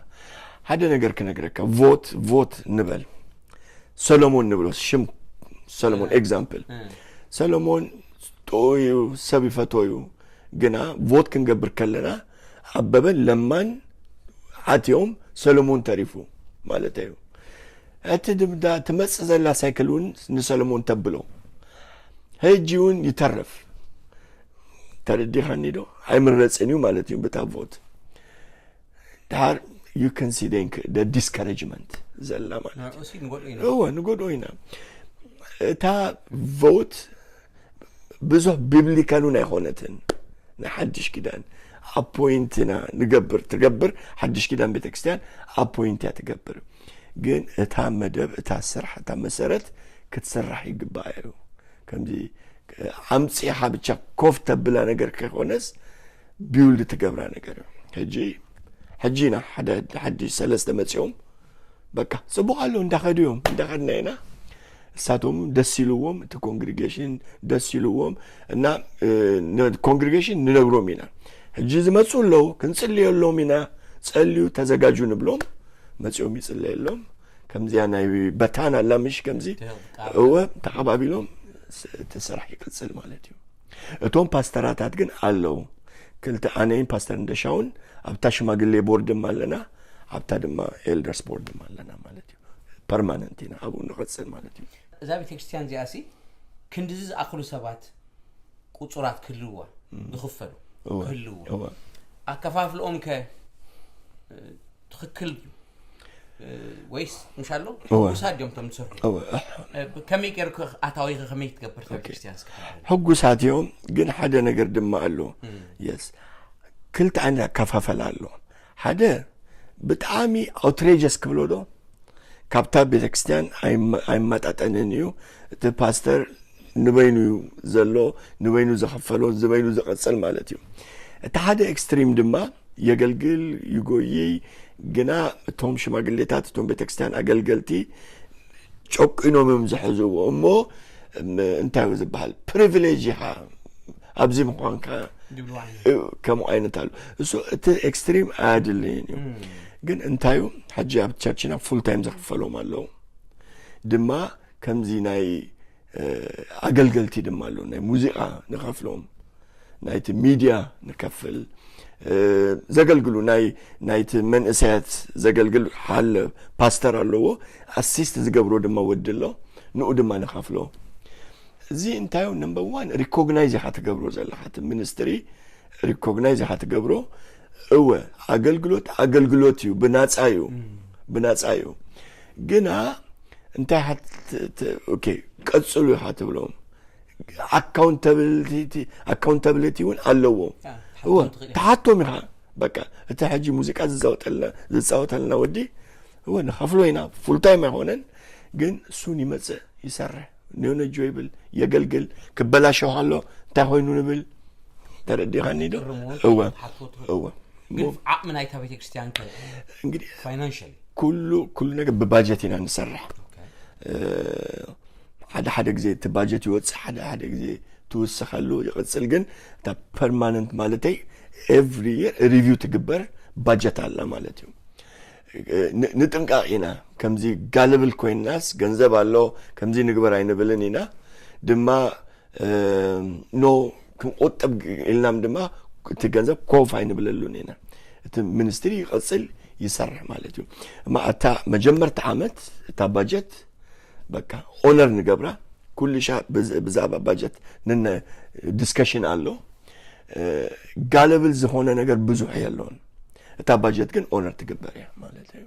ሓደ ነገር ክነግረካ። vote vote ንበል። ሰሎሞን ንብሎ ሽም ሰሎሞን example። ሰሎሞን ጥዑይ እዩ፣ ሰብ ይፈትዎ እዩ። ግና vote ክንገብር ከለና ኣበበን ለማን ዓትዮም ሰሎሞን ተሪፉ ማለት እዩ። እቲ ድምዳ ትመጽእ ዘላ cycle እውን ንሰሎሞን ተብሎ። ሕጂ እውን ይተርፍ። ተረዲኻኒ ዶ? ኣይምረጽን እዩ ማለት እዩ ብታ vote። ድሓር you can see the discouragement ዘላ ማለት እዩ። ንዕኡሲ ንጎድኡ ኢና። እወ ንጎድኡ ኢና። እታ vote ብዙሕ biblical እውን ኣይኮነትን። ናይ ሓድሽ ኪዳን appoint ኢና ንገብር፣ ትገብር ሓድሽ ኪዳን ቤተክርስትያን appoint እያ ትገብር። ግን እታ መደብ፣ እታ ስራሕ፣ እታ መሰረት ክትስራሕ ይግባእ እዩ። ከምዚ ኣምፂኻ ብቻ ኮፍ ተብላ ነገር ከይኮነስ build ትገብራ ነገር እዩ። ሕጂ ሕጂ ኢና ሓደ ሓድሽ ሰለስተ መፂኦም በቃ ጽቡቕ ኣሎ እንዳኸዱ እዮም፣ እንዳኸድና ኢና። እሳቶም ደስ ኢልዎም፣ እቲ congregation ደስ ኢልዎም እና እ፣ ነ- congregation ንነግሮም ኢና። ሕጂ ዝመፁ ኣለዉ፣ ክንጽልየሎም ኢና፣ ጸልዩ ተዘጋጁ ንብሎም። መጺኦም ይጽለየሎም። ከምዚኣ ናይ በታን ኣላ ምሽ ከምዚ እወ ተቐባቢሎም ስ- እቲ ስራሕ ይቅጽል ማለት እዩ። እቶም ፓስተራታት ግን ኣለዉ። ክልተ ኣነይን ፓስተር እንደሻውን ኣብታ ሽማግሌ ቦርድም ኣለና፣ ኣብታ ድማ ኤልደርስ ቦርድም ኣለና ማለት እዩ። ፐርማነንት ኢና ኣብኡ ንቕጽል ማለት እዩ። እዛ ቤተክርስትያን እዚኣ ሲ ክንድዚ ዝኣኽሉ ሰባት ቁጹራት ክህልውዋ ዝኽፈሉ እወ፣ ክህልውዎ እወ። ኣከፋፍልኦም ከ ትኽክል ድዩ? ወይስ ምሽ ኣሎ እወ። ውሳድ እዮም ቶም ዝሰርሑ እወ ከመይ ገይርኩ ኣታዊኸ ከመይ ትገብር ቤተክርስትያን እስከ ሕጉሳት እዮም። ግን ሓደ ነገር ድማ ኣሎ። የስ ክልተ ዓይነት ኣከፋፈል ኣሎ። ሓደ ብጣዕሚ ኣውትሬጀስ ክብሎ ዶ ካብታ ቤተክርስትያን ኣይመ- ኣይመጣጠንን እዩ። እቲ ፓስተር ንበይኑ እዩ ዘሎ፣ ንበይኑ ዝኸፈሎ፣ ዝበይኑ ዝቐጽል ማለት እዩ። እቲ ሓደ ኤክስትሪም ድማ የገልግል ይጎይይ፣ ግና እቶም ሽማግሌታት እቶም ቤተክርስትያን ኣገልገልቲ ጨቂኖም እዮም ዝሕዝዎ እሞ ም- እንታይ እዩ ዝበሃል ፕሪቪሌጅ ኢኻ ኣብዚ ምዃንካ ዝብሉ ዓይነት እ- ከምኡ ዓይነት ኣሎ። እሱ እቲ ኤክስትሪም ኣያድልይን እዩ። ግን እንታዩ ሕጂ ኣብ ቸርችና ፉል ታይም ዝኽፈሎም ኣለዉ ድማ ከምዚ ናይ እ፣ ኣገልገልቲ ድማ ኣለዉ ናይ ሙዚቃ ንኸፍሎም ናይቲ ሚድያ ንከፍል እ፣ ዘገልግሉ ናይ ናይቲ መንእሰያት ዘገልግል ሓለ ፓስተር ኣለዎ። ኣሲስት ዝገብሮ ድማ ወዲ ኣሎ። ንኡ ድማ ንኸፍሎ። እዚ እንታይ ነምበር ዋን ሪኮግናይዝ ኢኻ ትገብሮ ዘለኻ እቲ ሚኒስትሪ ሪኮግናይዝ ኢኻ ትገብሮ። እወ ኣገልግሎት ኣገልግሎት እዩ፣ ብናፃ እዩ፣ ብናፃ እዩ። ግና እንታይ ሓት- ት- ኦኬ ቀፅሉ ኢኻ ትብሎም። ኣካውንታብሊቲ ኣካውንታብሊቲ እውን ኣለዎ። እወ ትሓቶም ኢኻ። በቃ እቲ ሕጂ ሙዚቃ ዝፃወተልና ዝፃወተልና ወዲ እወ ንኸፍሎ ኢና። ፉል ታይም ኣይኮነን ግን እሱን ይመፅእ ይሰርሕ ኔውነጆ ይብል የገልግል። ክበላሸው ከሎ እንታይ ኮይኑ ንብል ተረዲኻኒ ዶ? እርምዎን እወ ሓቶት እወ ግን ዓቕሚ ናይታ ቤተክርስትያን ከ እንግዲህ ፋይናንሽል ኩሉ ኩሉ ነገር ብባጀት ኢና ንሰርሕ። እ፣ ሓደ ሓደ ግዜ እቲ ባጀት ይወፅእ፣ ሓደ ሓደ ግዜ ትውስኸሉ ይቕፅል። ግን እታ ፐርማነንት ማለተይ ኤቭሪ የር ሪቪው ትግበር ባጀት ኣላ ማለት እዩ። እ፣ ን- ንጥንቃቕ ኢና። ከምዚ ጋለብል ኮይንናስ ገንዘብ ኣሎ ከምዚ ንግበር ኣይንብልን ኢና ድማ እ፣ ኖ ክንቆጥብ ኢልናም ድማ እቲ ገንዘብ ኮፍ ኣይንብለሉን ኢና። እቲ ሚኒስትሪ ይቐፅል ይሰርሕ ማለት እዩ። እማ እታ መጀመርታ ዓመት እታ ባጀት በቃ ኦነር ንገብራ ኩሉ ሻ ብዝ- ብዛዕባ ባጀት ንነ ዲስከሽን ኣሎ። እ፣ ጋለብል ዝኾነ ነገር ብዙሕ የለውን። እታ ባጀት ግን ኦነር ትግበር እያ ማለት እዩ።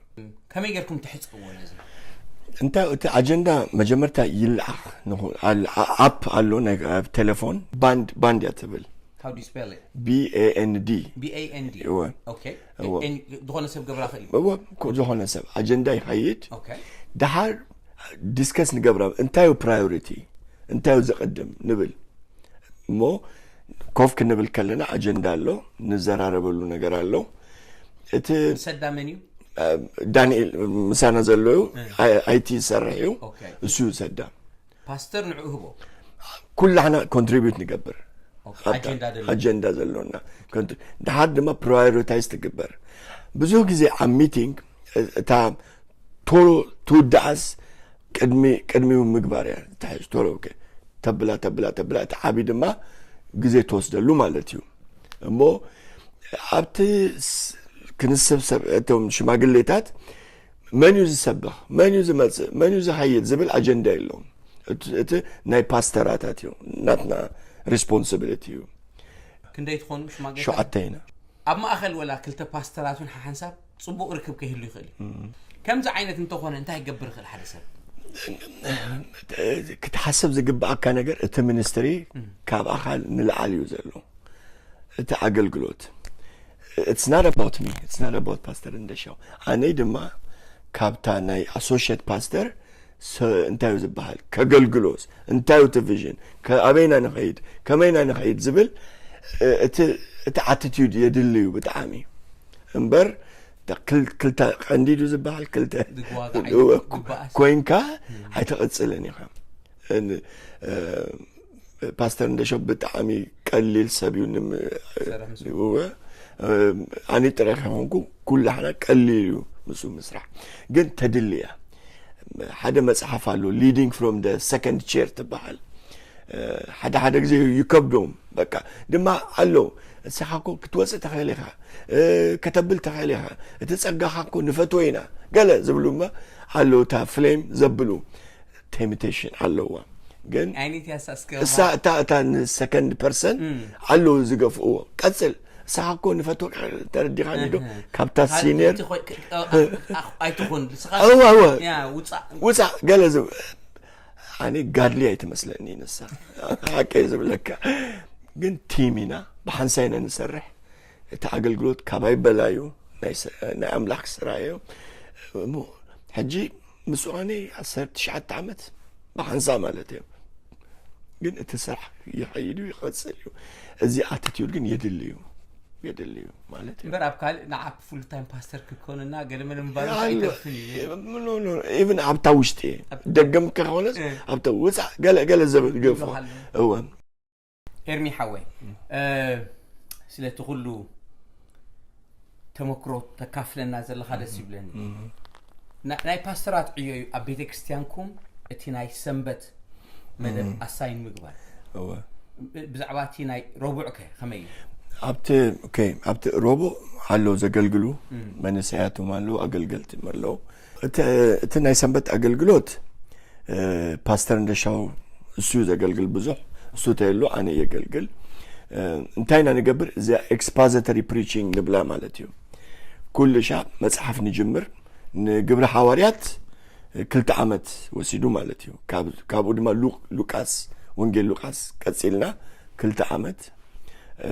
ከመይ ጌርኩም ትሕፅብዎ ነዚ እንታይ እቲ ኣጀንዳ መጀመርታ ይልዓኽ ንኹ- ኣል- ኣ- ኣፕ ኣሎ ናይ ኣብ ቴሌፎን ባንድ ባንድ እያ ትብል How do you spell it? B A N D B A N D. እወ። Okay. እወ። And ዝኾነ ሰብ ገብራ ክእል እዩ። እወ ኮ- ዝኾነ ሰብ ኣጀንዳ ይኸይድ Okay. ድሓር ዲስከስ ንገብራ እንታይ ዩ ፕራዮሪቲ እንታይ ዩ ዝቕድም ንብል እሞ ኮፍ ክንብል ከለና ኣጀንዳ ኣሎ ንዘራረበሉ ነገር ኣሎ እቲ ሰዳ መን እዩ? ዳንኤል ምሳና ዘሎ ዩ ኣይቲ ዝሰርሕ እዩ Okay. እሱ ዩ ሰዳ ፓስተር ንዕኡ ህቦ ኩላሕና ኮንትሪቢዩት ንገብር Okay. ኣጀንዳ ደሎ ኣጀንዳ ዘሎና ኮንት- ድሓር ድማ ፕራዮሪታይዝ ትግበር ብዙሕ ግዜ ኣብ ሚቲንግ እታ ቶሎ ትውዳኣስ ቅድሚ ቅድሚው ምግባር እያ ትሕዝ ቶሎ ኦኬ። ተብላ ተብላ ተብላ እቲ ዓቢ ድማ ግዜ ትወስደሉ ማለት እዩ እሞ ኣብቲ ስ- ክንሰብሰብ እቶም ሽማግሌታት መን እዩ ዝሰብኽ መን እዩ ዝመፅእ መን እዩ ዝኸይድ ዝብል ኣጀንዳ የለውም እቲ እቲ ናይ ፓስተራታት እዩ ናትና ሪስፖንሲቢሊቲ እዩ ክንደይ ትኾኑ ሽማግሌታት? ሸውዓተ ኢና ኣብ ማእኸል ወላ ክልተ ፓስተራትን ሓሓንሳብ ፅቡቕ ርክብ ከይህሉ ይኽእል እዩ። ከምዚ ዓይነት እንተኾነ እንታይ ክገብር ይኽእል ሓደ ሰብ? ክትሓስብ ዝግብኣካ ነገር እቲ ሚኒስትሪ ካብ ኣኻል ንላዓል እዩ ዘሎ እቲ ኣገልግሎት it's not about me it's not about ፓስተር እንደሻው ኣነይ ድማ ካብታ ናይ ኣሶሽት ፓስተር እንታይ እዩ ዝበሃል ከገልግሎስ እንታይ እቲ ቪዥን ኣበይና ንኸይድ ከመይና ንኸይድ ዝብል እቲ ኣቲቲዩድ የድሊ እዩ ብጣዕሚ እምበር ክልተ ቀንዲዱ ዝበሃል ክልተ ኮይንካ ኣይተቐፅልን ኢኻ ፓስተር እንደሸው ብጣዕሚ ቀሊል ሰብ እዩ ኣነ ጥረ ከይኮንኩ ኩላሕና ቀሊል እዩ ምስ ምስራሕ ግን ተድሊ እያ ሓደ መፅሓፍ ኣሎ leading from the second chair ትበሃል ሓደ ሓደ ግዜ ይከብዶም በቃ ድማ ኣሎ እስኻ እኮ ክትወፅእ ተኽእል ኢኻ ከተብል ተኽእል ኢኻ እቲ ፀጋኻ እኮ ንፈትዎ ኢና ገለ ዝብሉ ኣሎ እታ ፍሌም ዘብሉ ቴምቴሽን ኣለዋ ግን እሳ እታ እታ ንሰከንድ ፐርሰን ኣለዉ ዝገፍእዎ ቀፅል ንስኻ እኮ ንፈትወካ ተረዲኻኒ ዶ? እህ። ካብታ ካልእ ሲኒየር ትኾ- ክ- እ- እ- ኣይትኹን ንስኻ እወ እወ ያ ውፃእ ውፃእ ገለ ዝብ ኣነ ጋድሊ ኣይትመስለኒ ንሳ ሓቀይ ዝብለካ ግን ቲም ኢና ብሓንሳይ ኢና ንሰርሕ እቲ ኣገልግሎት ካባይ በላዩ ናይ ኣምላኽ ስራ እዩ እሞ ሕጂ ምስ ኾነ ዓሰርተ ትሽዓተ ዓመት ብሓንሳ ማለት እዩ ግን እቲ ስራሕ ይኸይዱ ይቐፅል እዩ እዚ ኣቲቲዩድ ግን የድሊ እዩ የድሊ እዩ ማለት እዩ እምበር ኣብ ካልእ ንዓ ፉል ታይም ፓስተር ክኮንና ገለመለ ምባል ኣሎ። ኣይተርፍን እዩ No, no, even ኣብታ ውሽጢ ኣብ- ደገም ከኾነስ እ። ኣብታ ውፃእ ገለ ገለ ዘብል ገፎ ይብሃል። እወ ኤርሚ ሓወይ እ፣ ስለቲ ኩሉ ተመክሮ ተካፍለና ዘለካ ደስ ይብለኒ ና- ናይ ፓስተራት ዕዮ እዩ ኣብ ቤተ ክርስቲያንኩም እቲ ናይ ሰንበት መደብ ኣሳይን ምግባር እወ ብ- ብዛዕባ እቲ ናይ ረቡዕ ከ ከመይ እዩ ኣብቲ ኦኬ ኣብቲ ረቡዕ ኣሎ ዘገልግሉ መንእሰያት ኣለዉ ኣገልገልቲ ኣለዉ እቲ እቲ ናይ ሰንበት ኣገልግሎት እ፣ ፓስተር እንደሻው እሱ ዘገልግል ብዙሕ እሱ ተየሎ ኣነ የገልግል እ፣ እንታይ ኢና ንገብር እዚ expository preaching ንብላ ማለት እዩ ኩሉ ሻዕ መፅሓፍ ንጅምር ንግብሪ ሓዋርያት ክልተ ዓመት ወሲዱ ማለት እዩ ካብ- ካብኡ ድማ ሉ- ሉቃስ ወንጌል ሉቃስ ቀፂልና ክልተ ዓመት እ፣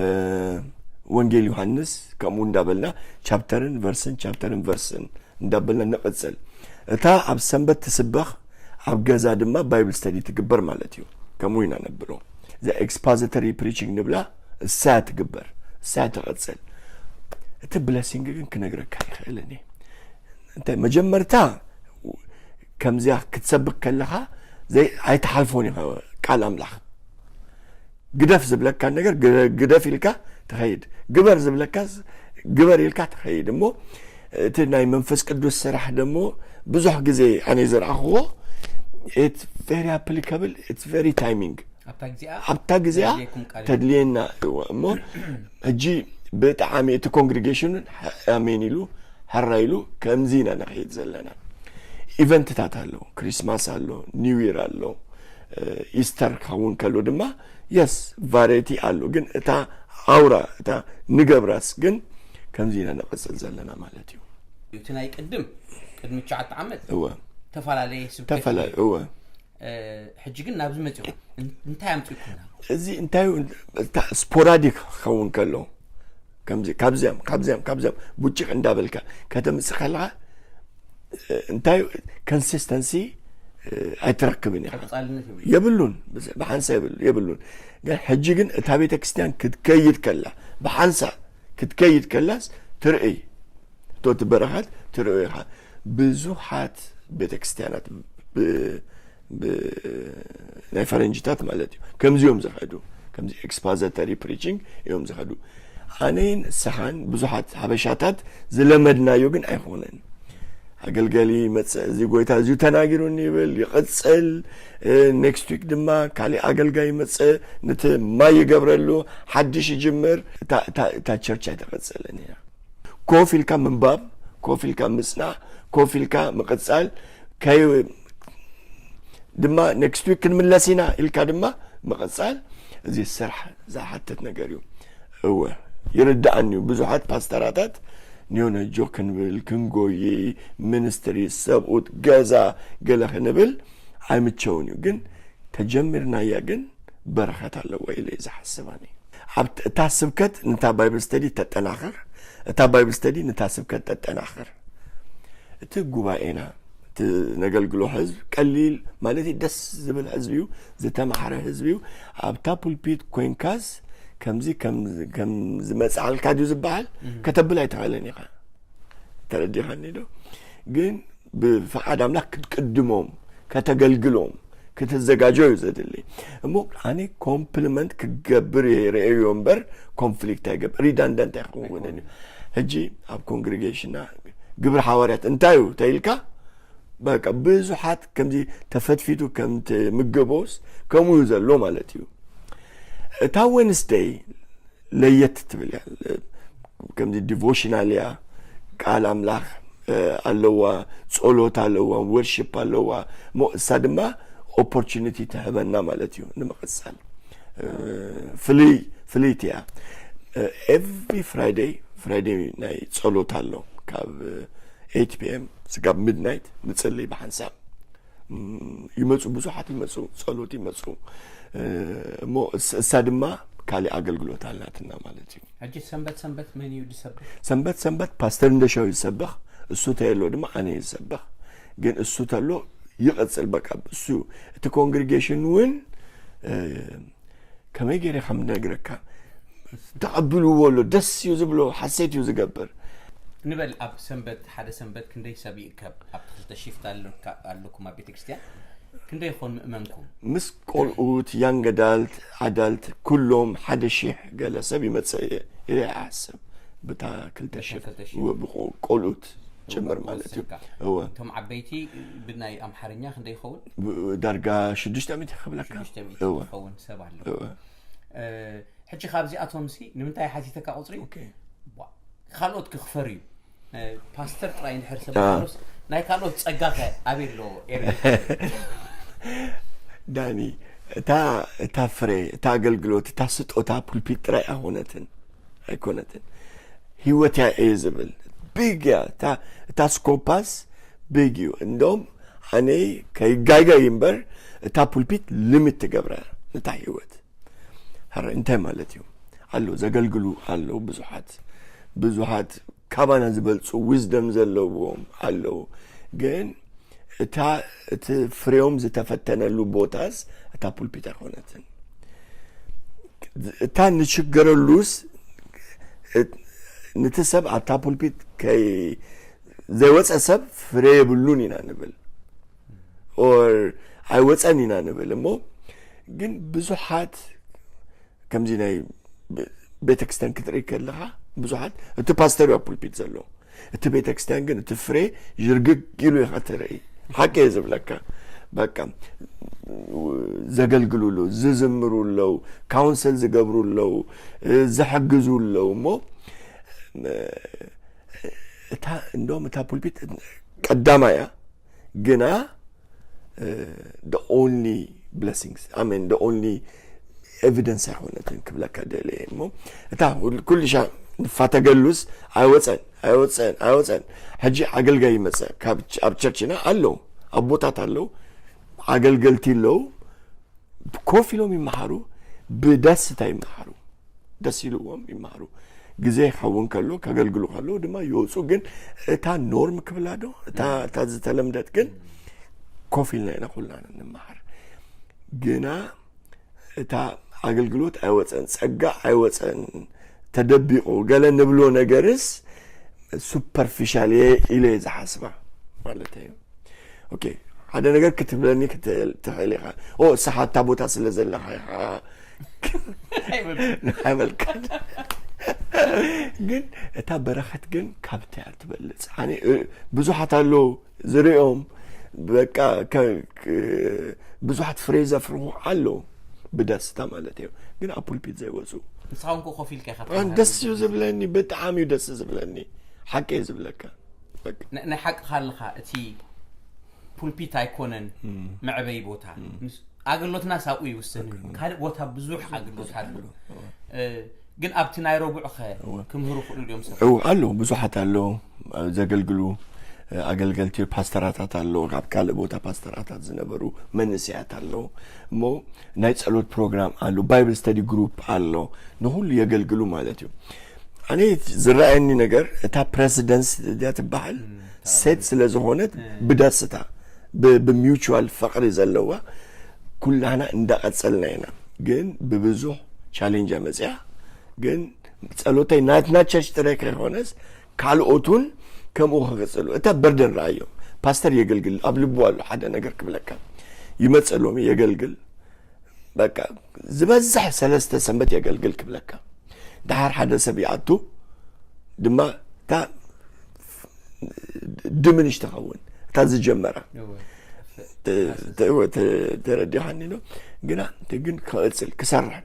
ወንጌል ዮሃንስ ከምኡ እንዳበልና ቻፕተርን ቨርስን ቻፕተርን ቨርስን እንዳበልና ንቕፅል እታ ኣብ ሰንበት ትስበኽ ኣብ ገዛ ድማ ባይብል ስተዲ ትግበር ማለት እዩ ከምኡ ኢና ነብሎ እዛ expository preaching ንብላ እሳ ትግበር እሳ ትቐፅል እቲ blessing ግን ክነግረካ ይኽእልን እየ እንታይ መጀመርታ ከምዚያ ክትሰብክ ከለኻ ዘይ ኣይትሓልፎን ኢኻ ቃል ኣምላኽ ግደፍ ዝብለካ ነገር ግደ- ግደፍ ኢልካ ትኸይድ ግበር ዝብለካ ግበር ኢልካ ትኸይድ እሞ እቲ ናይ መንፈስ ቅዱስ ስራሕ ደሞ ብዙሕ ግዜ ኣነ ዝረኣኽዎ it's very applicable it's very timing ኣብታ ግዜኣ ኣብታ ግዜኣ ተድልየኩም ቃል እዩ። ተድልየና እዎ እሞ ሕጂ ብጣዕሚ እቲ ኮንግሪጌሽንን ኣሜን ኢሉ ሕራ ኢሉ ከምዚ ኢና ንኸይድ ዘለና ኢቨንትታት ኣሎ ክሪስማስ ኣሎ ኒው ይር ኣሎ ኢስተር ክኸውን ከሎ ድማ የስ ቫሬቲ ኣሎ ግን እታ ኣውራ እታ ንገብራስ ግን ከምዚ ኢና ንቐፅል ዘለና ማለት እዩ እቲ ናይ ቅድም ቅድሚ ትሽዓተ ዓመት እወ ተፈላለየ ስብከት ተፈላ እወ እ፣ ሕጂ ግን ናብዚ መፂኹም እን- እንታይ ኣምፅእኩም ናብ እዚ እንታይ እዩ? እታ ስፖራዲክ ክኸውን ከሎ ከምዚ ካብዚያም ካብዚያም ካብዚያም ቡጭቕ እንዳበልካ ከተምፅእ ከለካ እንታይ ኮንሲስተንሲ ኣይትረክብን ኢኻ ቀፃልነት የብሉ የብሉን ብስ- ብሓንሳ የብሉ የብሉን ግን ሕጂ ግን እታ ቤተክርስትያን ክትከይድ ከላ ብሓንሳ ክትከይድ ከላስ ትርእይ እቶ ትበረኻት ትርእዩ ኢኻ ብዙሓት ቤተክርስትያናት ብ- ብ- ናይ ፈረንጅታት ማለት እዩ ከምዚኦም ዝኸዱ ከምዚ expository preaching እዮም ዝኸዱ ኣነን ንስኻን ብዙሓት ሓበሻታት ዝለመድናዮ ግን ኣይኮነን ኣገልገሊ ይመፅእ እዚ ጎይታ እዚዩ ተናጊሩኒ ይብል ይቕፅል next week ድማ ካሊእ ኣገልጋይ ይመፅእ ነቲ ማይ ይገብረሉ ሓድሽ ይጅምር እታ- እታ- እታ ቸርች ኣይተቐፅልን እያ ኮፍ ኢልካ ምንባብ ኮፍ ኢልካ ምፅናዕ ኮፍ ኢልካ ምቕፃል ከይ ድማ next week ክንምለስ ኢና ኢልካ ድማ ምቕፃል እዚ ስራሕ ዝሓትት ነገር እዩ እወ ይርዳኣኒ እዩ ብዙሓት ፓስተራታት ኒዮነጆ ክንብል ክንጎይ ሚኒስትሪ ሰብኡት ገዛ ገለ ክንብል ኣይምቸውን እዩ ግን ተጀሚርናያ ግን በረኸት ኣለዎ ኢለ እዩ ዝሓስብ ኣነ ኣብ እታ ስብከት ነታ ባይብል ስተዲ ተጠናኽር እታ ባይብል ስተዲ ነታ ስብከት ተጠናኽር እቲ ጉባኤና እቲ ነገልግሎ ህዝብ ቀሊል ማለት እዩ ደስ ዝብል ህዝቢ እዩ ዝተማሓረ ህዝቢ እዩ ኣብታ ፑልፒት ኮይንካስ ከምዚ ከም ዝመፅኣልካ ድዩ ዝበሃል ከተብል ኣይትኽእልን ኢኻ ተረዲኻኒ ዶ ግን ብፍቓድ ኣምላኽ ክትቅድሞም ከተገልግሎም ክትዘጋጆ እዩ ዘድሊ እሞ ኣነ ኮምፕሊመንት ክገብር እየ ርእዮ እምበር ኮንፍሊክት ኣይገብር ሪዳንደንት ኣይክውንን እዩ ሕጂ ኣብ ኮንግሪጌሽንና ግብሪ ሓዋርያት እንታይ እዩ ተኢልካ በቃ ብዙሓት ከምዚ ተፈትፊቱ ከምቲ ምገቦስ ከምኡ እዩ ዘሎ ማለት እዩ እታ ወንስደይ ለየት ትብል እያ ከምዚ ዲቮሽናል እያ ቃል ኣምላኽ ኣለዋ ጸሎት ኣለዋ ወርሽፕ ኣለዋ እሞ እሳ ድማ ኦፖርቹኒቲ ትህበና ማለት እዩ ንምቕጻል ፍልይ ፍልይቲ እያ every Friday Friday ናይ ጸሎት ኣሎ ካብ eight p.m. ስጋብ midnight ንጽልይ ብሓንሳብ። እም፣ ይመጹ፣ ብዙሓት ይመጹ፣ ጸሎት ይመጹ። እ፣ እሞ እስ-፣ እሳ ድማ ካልእ ኣገልግሎት ኣላትና ማለት እዩ። ሕጂ ሰንበት ሰንበት መን እዩ ዝሰብክ? ሰንበት ሰንበት ፓስተር እንደሻው ይሰብኽ፣ እሱ ተየሎ ድማ ኣነ ይሰብኽ። ግን እሱ ተሎ ይቐጽል። በቃ እሱ፣ እቲ ኮንግሪጌሽን እውን፣ እ፣ ከመይ ገይረ ከም ነግረካ፣ ተቐብልዎ ኣሎ፣ ደስ እዩ ዝብሎ፣ ሓሴት እዩ ዝገብር። ንበል ኣብ ሰንበት፣ ሓደ ሰንበት ክንደይ ሰብ ይእከብ? ኣብቲ ክልተ ሽፍት ኣለካ ኣለኩም ኣብ ቤተክርስትያን ክንደይ ይኾን ምእመንኩም? ምስ ቆልኡት፣ ያንግ ኣዳልት፣ ኣዳልት፣ ኩሎም ሓደ ሺሕ ገለ ሰብ ይመጽእ እየ ኢለ ይሓስብ። ብታ ክልተ ሽፍት፣ ቆልኡት ጭምር ማለት እዩ። እወ። እቶም ዓበይቲ ብናይ ኣምሓርኛ ክንደይ ይኸውን? ዳርጋ ሽዱሽተ ሚእቲ ክብለካ። ሽዱሽተ ሚእቲ እወ። ዝኸውን ሰብ ኣሎ። እወ። ሕጂ ካብዚኣቶም ሲ ንምንታይ ሓቲተካ ቁፅሪ? ካልኦት ክኽፈር እዩ። ፓስተር ጥራይ እንድሕር ሰብ ናይ ካልኦት ጸጋኸ ኣበይ ኣሎ? ኤርሚ፣ ዳኒ፣ እታ እታ ፍሬ፣ እታ ኣገልግሎት፣ እታ ስጦታ ፑልፒት ጥራይ ኣይኮነትን፣ ኣይኮነትን። ህይወት እያ እየ ዝብል። ቢግ እያ እታ፣ እታ ስኮፓስ ቢግ እዩ። እንደውም ኣነ ከይጋይጋይ እምበር እታ ፑልፒት ሊሚት ትገብራ ነታ ህይወት። ሕረ እንታይ ማለት እዩ? ኣሎ፣ ዘገልግሉ ኣለዉ ብዙሓት፣ ብዙሓት ካባና ዝበልጹ ዊዝደም ዘለዎም ኣለዉ። ግን እታ፣ እቲ ፍሬዮም ዝተፈተነሉ ቦታስ እታ ፑልፒት ኣይኮነትን። እታ ንችገረሉስ፣ እ-፣ ንቲ ሰብ ኣብታ ፑልፒት ከይ-፣ ዘይወጸ ሰብ ፍሬ የብሉን ኢና ንብል። ኦር ኣይወጸን ኢና ንብል። እሞ ግን ብዙሓት ከምዚ ናይ ቤተክርስትያን ክትርኢ ከለኻ፣ ብዙሓት እቲ ፓስተር እዩ ኣብ ፑልፒት ዘሎ፣ እቲ ቤተክርስትያን ግን እቲ ፍሬ ዥርግግ ኢሉ ኢኻ ትርኢ። ሓቂ እየ ዝብለካ። በቃ ዘገልግሉ ኣለዉ፣ ዝዝምሩ ኣለዉ፣ ካውንስል ዝገብሩ ኣለዉ፣ ዝሕግዙ ኣለዉ። እሞ እታ፣ እንደውም እታ ፑልፒት ቀዳማ እያ፣ ግና the only blessings, I mean, the only evidence ኣይኮነትን ክብለካ ደልየ። እሞ እታ ኩል-፣ ኩልሻ ንፋተገሉስ ኣይወፀን፣ ኣይወፀን፣ ኣይወፀን። ሕጂ ኣገልጋይ ይመፀ። ካብ ች-፣ ኣብ ቸርችና ኣለዉ፣ ኣቦታት ኣለዉ፣ ኣገልገልቲ ኣለዉ፣ ኮፍ ኢሎም ይመሃሩ፣ ብደስታ ይመሃሩ፣ ደስ ኢልዎም ይመሃሩ። ግዜ ይኸውን ከሎ፣ ከገልግሉ ከለዉ ድማ ይወፁ። ግን እታ ኖርም ክብላ ዶ፣ እታ፣ እታ ዝተለምደት ግን ኮፍ ኢልና ኢና ኩልና ንመሃር። ግና እታ ኣገልግሎት ኣይወፀን፣ ጸጋ ኣይወፀን፣ ተደቢቑ ገለ ንብሎ ነገርስ ሱፐርፊሻል እየ ኢለ እየ ዝሓስባ ማለት እዩ። ኦኬ፣ ሓደ ነገር ክትብለኒ ክትእል ትኽእል ኢኻ። ኦ፣ ንስኻ እታ ቦታ ስለ ዘለኻ ኢኻ ኣይበልካን። ግን እታ በረኸት ግን ካብታ እያ ትበልጽ። ኣነ፣ እ፣ ብዙሓት ኣለዉ ዝሪኦም፣ በቃ፣ ከ-፣ ክ-፣ ብዙሓት ፍሬ ዘፍርኹ ኣለዉ ብደስታ ማለት እዩ። ግን ኣብ ፑልፒት ዘይወፁ። ንስኻ እውን ኮፍ ኢልካ ኢኻ ኣን ትመሃር። ደስ እዩ ዝብለኒ፣ ብጣዕሚ እዩ ደስ ዝብለኒ። ሓቂ እየ ዝብለካ። በቃ። ን-፣ ናይ ሓቅኻ ኣለኻ፣ እቲ ፑልፒት ኣይኮነን እም። መዕበይ ቦታ። እም። ምስ-፣ ኣገልግሎትና ሳብኡ ይውሰን እዩ። ካልእ ቦታ ብዙሕ ኣገልግሎት ኣሎ። እወ። እ፣ ግን ኣብቲ ናይ ረቡዕ ኸ እወ። ክምህሩ ክእሉ ድዮም ሰባት? እው፣ ኣለዉ፣ ብዙሓት ኣለዉ፣ ዘገልግሉ፣ እ፣ ኣገልገልቲ ፓስተራታት ኣለዉ፣ ካብ ካልእ ቦታ ፓስተራታት ዝነበሩ መንእሰያት ኣለዉ። እሞ ናይ ጸሎት ፕሮግራም ኣሎ፣ ባይብል ስተዲ ግሩፕ ኣሎ፣ ንኹሉ የገልግሉ ማለት እዩ። ኣነ ዝረኣየኒ ነገር፣ እታ ፕረሲደንስ እዚኣ ትበሃል እም፣ ሴት ስለ ዝኾነት እም። ብደስታ፣ ብ-፣ ብሚውቹዋል ፍቕሪ ዘለዋ ኩላና እንዳቐጸልና ኢና። ግን ብብዙሕ ቻሌንጅ መጽያ፣ ግን ጸሎተይ ናትና ቸርች ጥራይ ከይኮነስ ካልኦት እውን ከምኡ ክቕጽሉ። እታ በርደን ረኣዮ። ፓስተር የገልግል፣ ኣብ ልቡ ኣሎ ሓደ ነገር ክብለካ። ይመጽእ ሎሚ የገልግል። በቃ ዝበዝሕ ሰለስተ ሰንበት የገልግል ክብለካ። ደሓር ሓደ ሰብ ይኣቱ ድማ እታ ድምንሽ ትኸውን። እታ ዝጀመራ። እወ። ተ-፣ ተ-፣ እወ፣ ተ-፣ ተረዲኻኒ ዶ? ግና፣ ግን ክቕጽል፣ ክሰርሕ።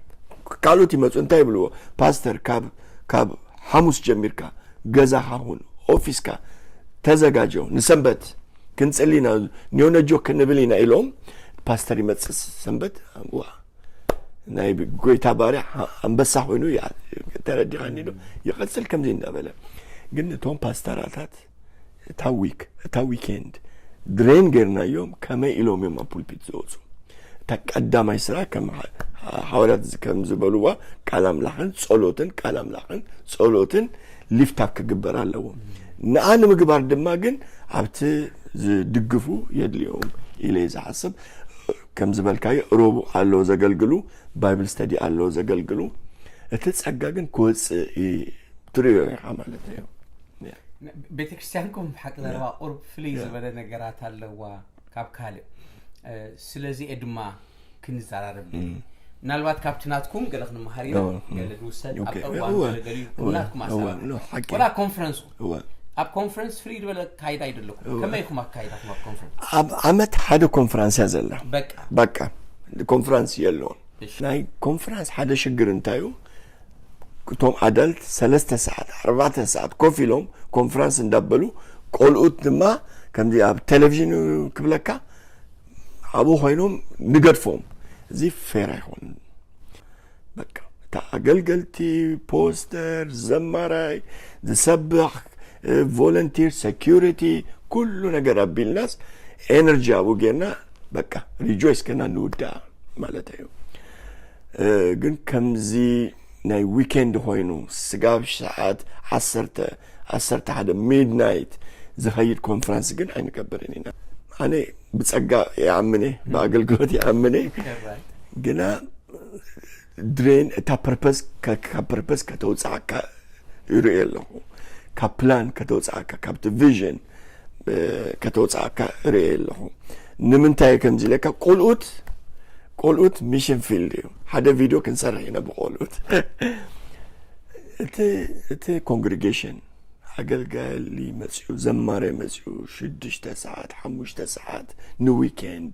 ካልኦት ይመጹ፣ እንታይ ይብልዎ? ፓስተር፣ ካብ፣ ካብ ሓሙስ ጀሚርካ ገዛኻ ሁን፣ ኦፊስካ ተዘጋጀው፣ ንሰንበት ክንጽሊ ኢና፣ ኒዮነጆ ክንብል ኢና ኢሎም፣ ፓስተር ይመጽእ ሰንበት፣ ዋ፣ ናይ ጎይታ ባርያ ኣንበሳ ኮይኑ ይኣ-፣ ተረዲኻኒ ዶ? ይቐጽል ከምዚ እንዳበለ። ግን እቶም ፓስተራታት እታ ዊክ እታ ዊኬንድ ድሬን ጌርናዮም ከመይ ኢሎም እዮም ኣብ ፑልፒት ዝወፁ? እታ ቀዳማይ ስራሕ ከም ሓ- ሓዋርያት ዝ- ከም ዝበልዋ ቃል ኣምላኽን ጸሎትን ቃል ኣምላኽን ጸሎትን ሊፍት ኣፕ ክግበር ኣለዎ። ንኣ ንምግባር ድማ ግን ኣብቲ ዝድግፉ የድልዮም ኢለ እየ ዝሓስብ። ከም ዝበልካዮ ረቡዕ ኣለዉ ዘገልግሉ፣ ባይብል ስተዲ ኣለዉ ዘገልግሉ። እቲ ጸጋ ግን ክወጽእ ይ- ትርእዮ ኢኻ ማለት እዩ። ቤተክርስትያንኩም ሓቂ ዘረባ ቁርብ ፍልይ ዝበለ ነገራት ኣለዋ ካብ ካልእ። ስለዚ እየ ድማ ክንዘራረብ ምናልባት ካብቲ ናትኩም ገለ ክንመሃር ኢና፣ ገለ ንውሰድ። ኣብ እዋን ገለገሊኡ ናትኩም ኣሰራርሓ ወላ ኮንፈረንስ፣ ኣብ ኮንፈረንስ ፍልይ ዝበለ ኣካይዳ ይደለኩም። ከመይ ኢኹም ኣካይዳኩም ኣብ ኮንፈረንስ? ኣብ ዓመት ሓደ ኮንፈረንስ እያ ዘላ። በቃ በቃ ኮንፈረንስ የለውን። ናይ ኮንፈረንስ ሓደ ሽግር እንታይ እዩ? እቶም ኣዳልት ሰለስተ ሰዓት ኣርባዕተ ሰዓት ኮፍ ኢሎም ኮንፈረንስ እንዳበሉ፣ ቆልኡት ድማ ከምዚ ኣብ ቴሌቪዥን ክብለካ ኣብኡ ኮይኖም ንገድፎም። እዚ ፌር ኣይኮንን። በቃ እታ ኣገልገልቲ፣ ፖስተር፣ ዘማራይ፣ ዝሰብኽ፣ ቮለንቲር፣ ሴኪሪቲ፣ ኩሉ ነገር ኣቢልናስ ኤነርጂ ኣብኡ ጌርና በቃ ሪጆይስ ከና ንውዳእ ማለት እዩ። ግን ከምዚ ናይ ዊኬንድ ኮይኑ ስጋብ ሰዓት ዓሰርተ ዓሰርተ ሓደ ሚድናይት ዝኸይድ ኮንፈረንስ ግን ኣይንገብርን ኢና። ኣነ ብጸጋ ይኣምን እየ፣ ብኣገልግሎት ይኣምን እየ። ግና ድሬን እታ ፐርፐስ ካብ ፐርፐስ ከተውፅኣካ ይርኢ ኣለኹ። ካብ ፕላን ከተውፅኣካ፣ ካብቲ ቪዥን ከተውፅኣካ ይርኢ ኣለኹ። ንምንታይ ከምዚ ኢለካ? ቆልኡት ቆልኡት ሚሽን ፊልድ እዩ። ሓደ ቪድዮ ክንሰርሕ ኢና ብቆልኡት። እቲ እቲ ኮንግሪጌሽን ኣገልጋሊ መፅኡ፣ ዘማሪ መፅኡ ሽዱሽተ ሰዓት ሓሙሽተ ሰዓት ንዊኬንድ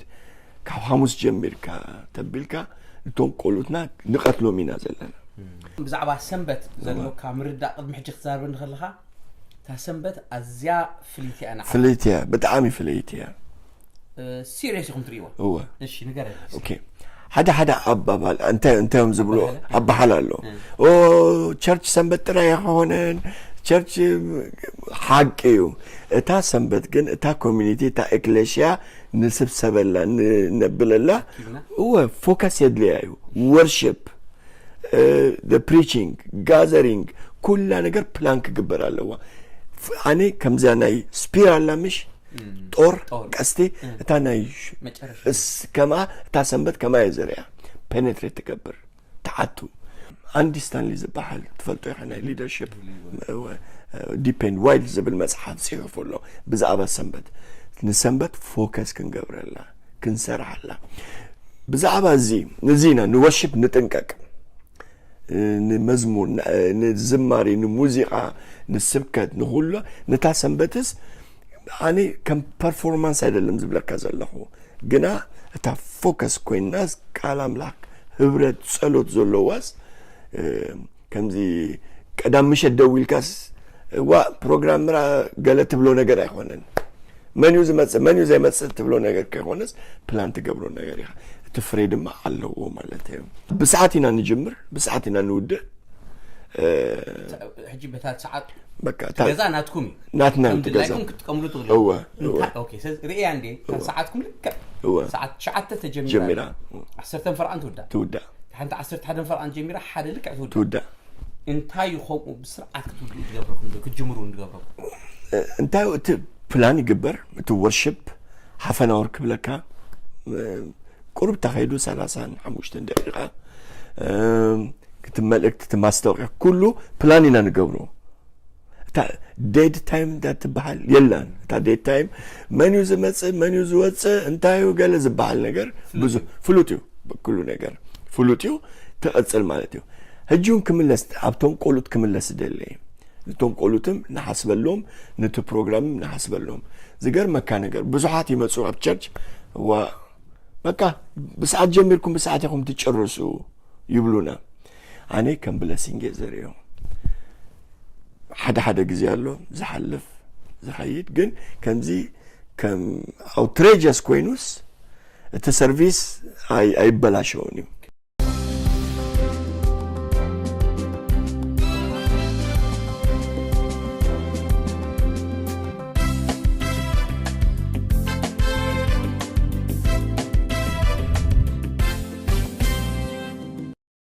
ካብ ሓሙስ ጀሚርካ ተቢልካ እቶም ቆልኡትና ንቐትሎም ኢና ዘለና። ብዛዕባ ሰንበት ዘሎካ ምርዳእ ቅድሚ ሕጂ ክትዛርበኒ ከለኻ እታ ሰንበት ኣዝያ ፍልይቲ እያ። ንዓ ፍልይቲ እያ፣ ብጣዕሚ ፍልይቲ እያ። ሲሪየስ ኢኹም ትርእይዋ? እወ። እሺ ንገረኒ። ኦኬ። ሓደ ሓደ ኣባባል እንታይ እንታይ እዮም ዝብሉ ኣባሓል ኣሎ። ኦ ቸርች ሰንበት ጥራይ ኣይኮነን፣ ቸርች ሓቂ እዩ። እታ ሰንበት ግን እታ ኮሚኒቲ እታ ኤክሌሽያ ንስብሰበላ ንነብለላ እወ ፎከስ የድልያ እዩ። ወርሽፕ፣ ፕሪቺንግ፣ ጋዘሪንግ፣ ኩላ ነገር ፕላን ክግበር ኣለዋ። ኣነ ከምዚያ ናይ ስፒር ኣላ ምሽ ጦር ቀስቲ እታ ናይ ከምኣ እታ ሰንበት ከማ እየ ዘርያ ፔኔትሬት ትገብር ትዓቱ። ኣንዲ ስታንሊ ዝበሃል ትፈልጦ ኢኻ፣ ናይ ሊደርሽፕ ዲፕ ኤንድ ዋይድ ዝብል መፅሓፍ ፅሑፉ ኣሎ ብዛዕባ ሰንበት። ንሰንበት ፎከስ ክንገብረላ ክንሰርሓላ ብዛዕባ እዚ እዚ ኢና ንወርሽፕ ንጥንቀቅ። ንመዝሙር፣ ንዝማሬ፣ ንሙዚቃ፣ ንስብከት፣ ንኩሎ ነታ ሰንበትስ ኣነ ከም ፐርፎርማንስ ኣይደለም ዝብለካ ዘለኹ፣ ግና እታ ፎከስ ኮይናስ ቃል ኣምላኽ ህብረት ጸሎት ዘለዋስ ከምዚ ቀዳም ምሸት ደው ኢልካስ ዋ ፕሮግራም ምራ ገለ ትብሎ ነገር ኣይኮነን። መን እዩ ዝመጽእ መን እዩ ዘይመጽእ ትብሎ ነገር ከይኮነስ ፕላን ትገብሮ ነገር ኢኻ። እቲ ፍሬ ድማ ኣለዎ ማለት እዩ። ብሰዓት ኢና ንጅምር፣ ብሰዓት ኢና ንውድእ። ሕጂ በታ ሰዓት በቃ እታ ገዛ ናትኩም እዩ። ናትና ከምቲ ገዛ ላይኩም ክትጥቀምሉ ትኽእሉ እወ፣ እወ። እንታይ ኦኬ ስለዚ ርእያ እንዴ እታ ሰዓትኩም ልክዕ እወ። ሰዓት ትሽዓተ ተጀሚራ ጀሚራ ዓሰርተ ፈርቓን ትውዳእ ትውዳእ። ሓንቲ ዓሰርተ ሓደ ፈርቓን ጀሚራ ሓደ ልክዕ ትውዳእ ትውዳእ። እንታይ እዩ ከምኡ ብስርዓት ክትውድኡ ትገብረኩም ክትጅምሩ ትገብረኩም? እንታይ እቲ ፕላን ይግበር፣ እቲ ወርሽፕ ሓፈናወር ክብለካ ቁሩብ ተኸይዱ ሰላሳን ሓሙሽተን ደቂቓ እቲ መልእክቲ እቲ ማስታወቂያ ኩሉ ፕላን ኢና ንገብሮ። እታ ዴድ ታይም እዳ ትበሃል የላን። እታ ዴድ ታይም መን እዩ ዝመፅእ መን እዩ ዝወፅእ እንታይ እዩ ገለ ዝበሃል ነገር ብዙ ፍሉጥ እዩ። ኩሉ ነገር ፍሉጥ እዩ። ትቐፅል ማለት እዩ። ሕጂ እውን ክምለስ ኣብቶም ቆሉት ክምለስ ደለ እቶም ቆሉትም ንሓስበሎም ነቲ ፕሮግራምም ንሓስበሎም። ዝገርመካ ነገር ብዙሓት ይመፁ ኣብ ቸርች ዋ በቃ ብሰዓት ጀሚርኩም ብሰዓት ኢኹም ትጨርሱ ይብሉና። ኣነ ከም ብለሲንግ እየ ዝርእዮ። ሓደ ሓደ ግዜ ኣሎ ዝሓልፍ ዝኸይድ ግን ከምዚ ከም ኣውትሬጀስ ኮይኑስ እቲ ሰርቪስ ኣይበላሸውን እዩ።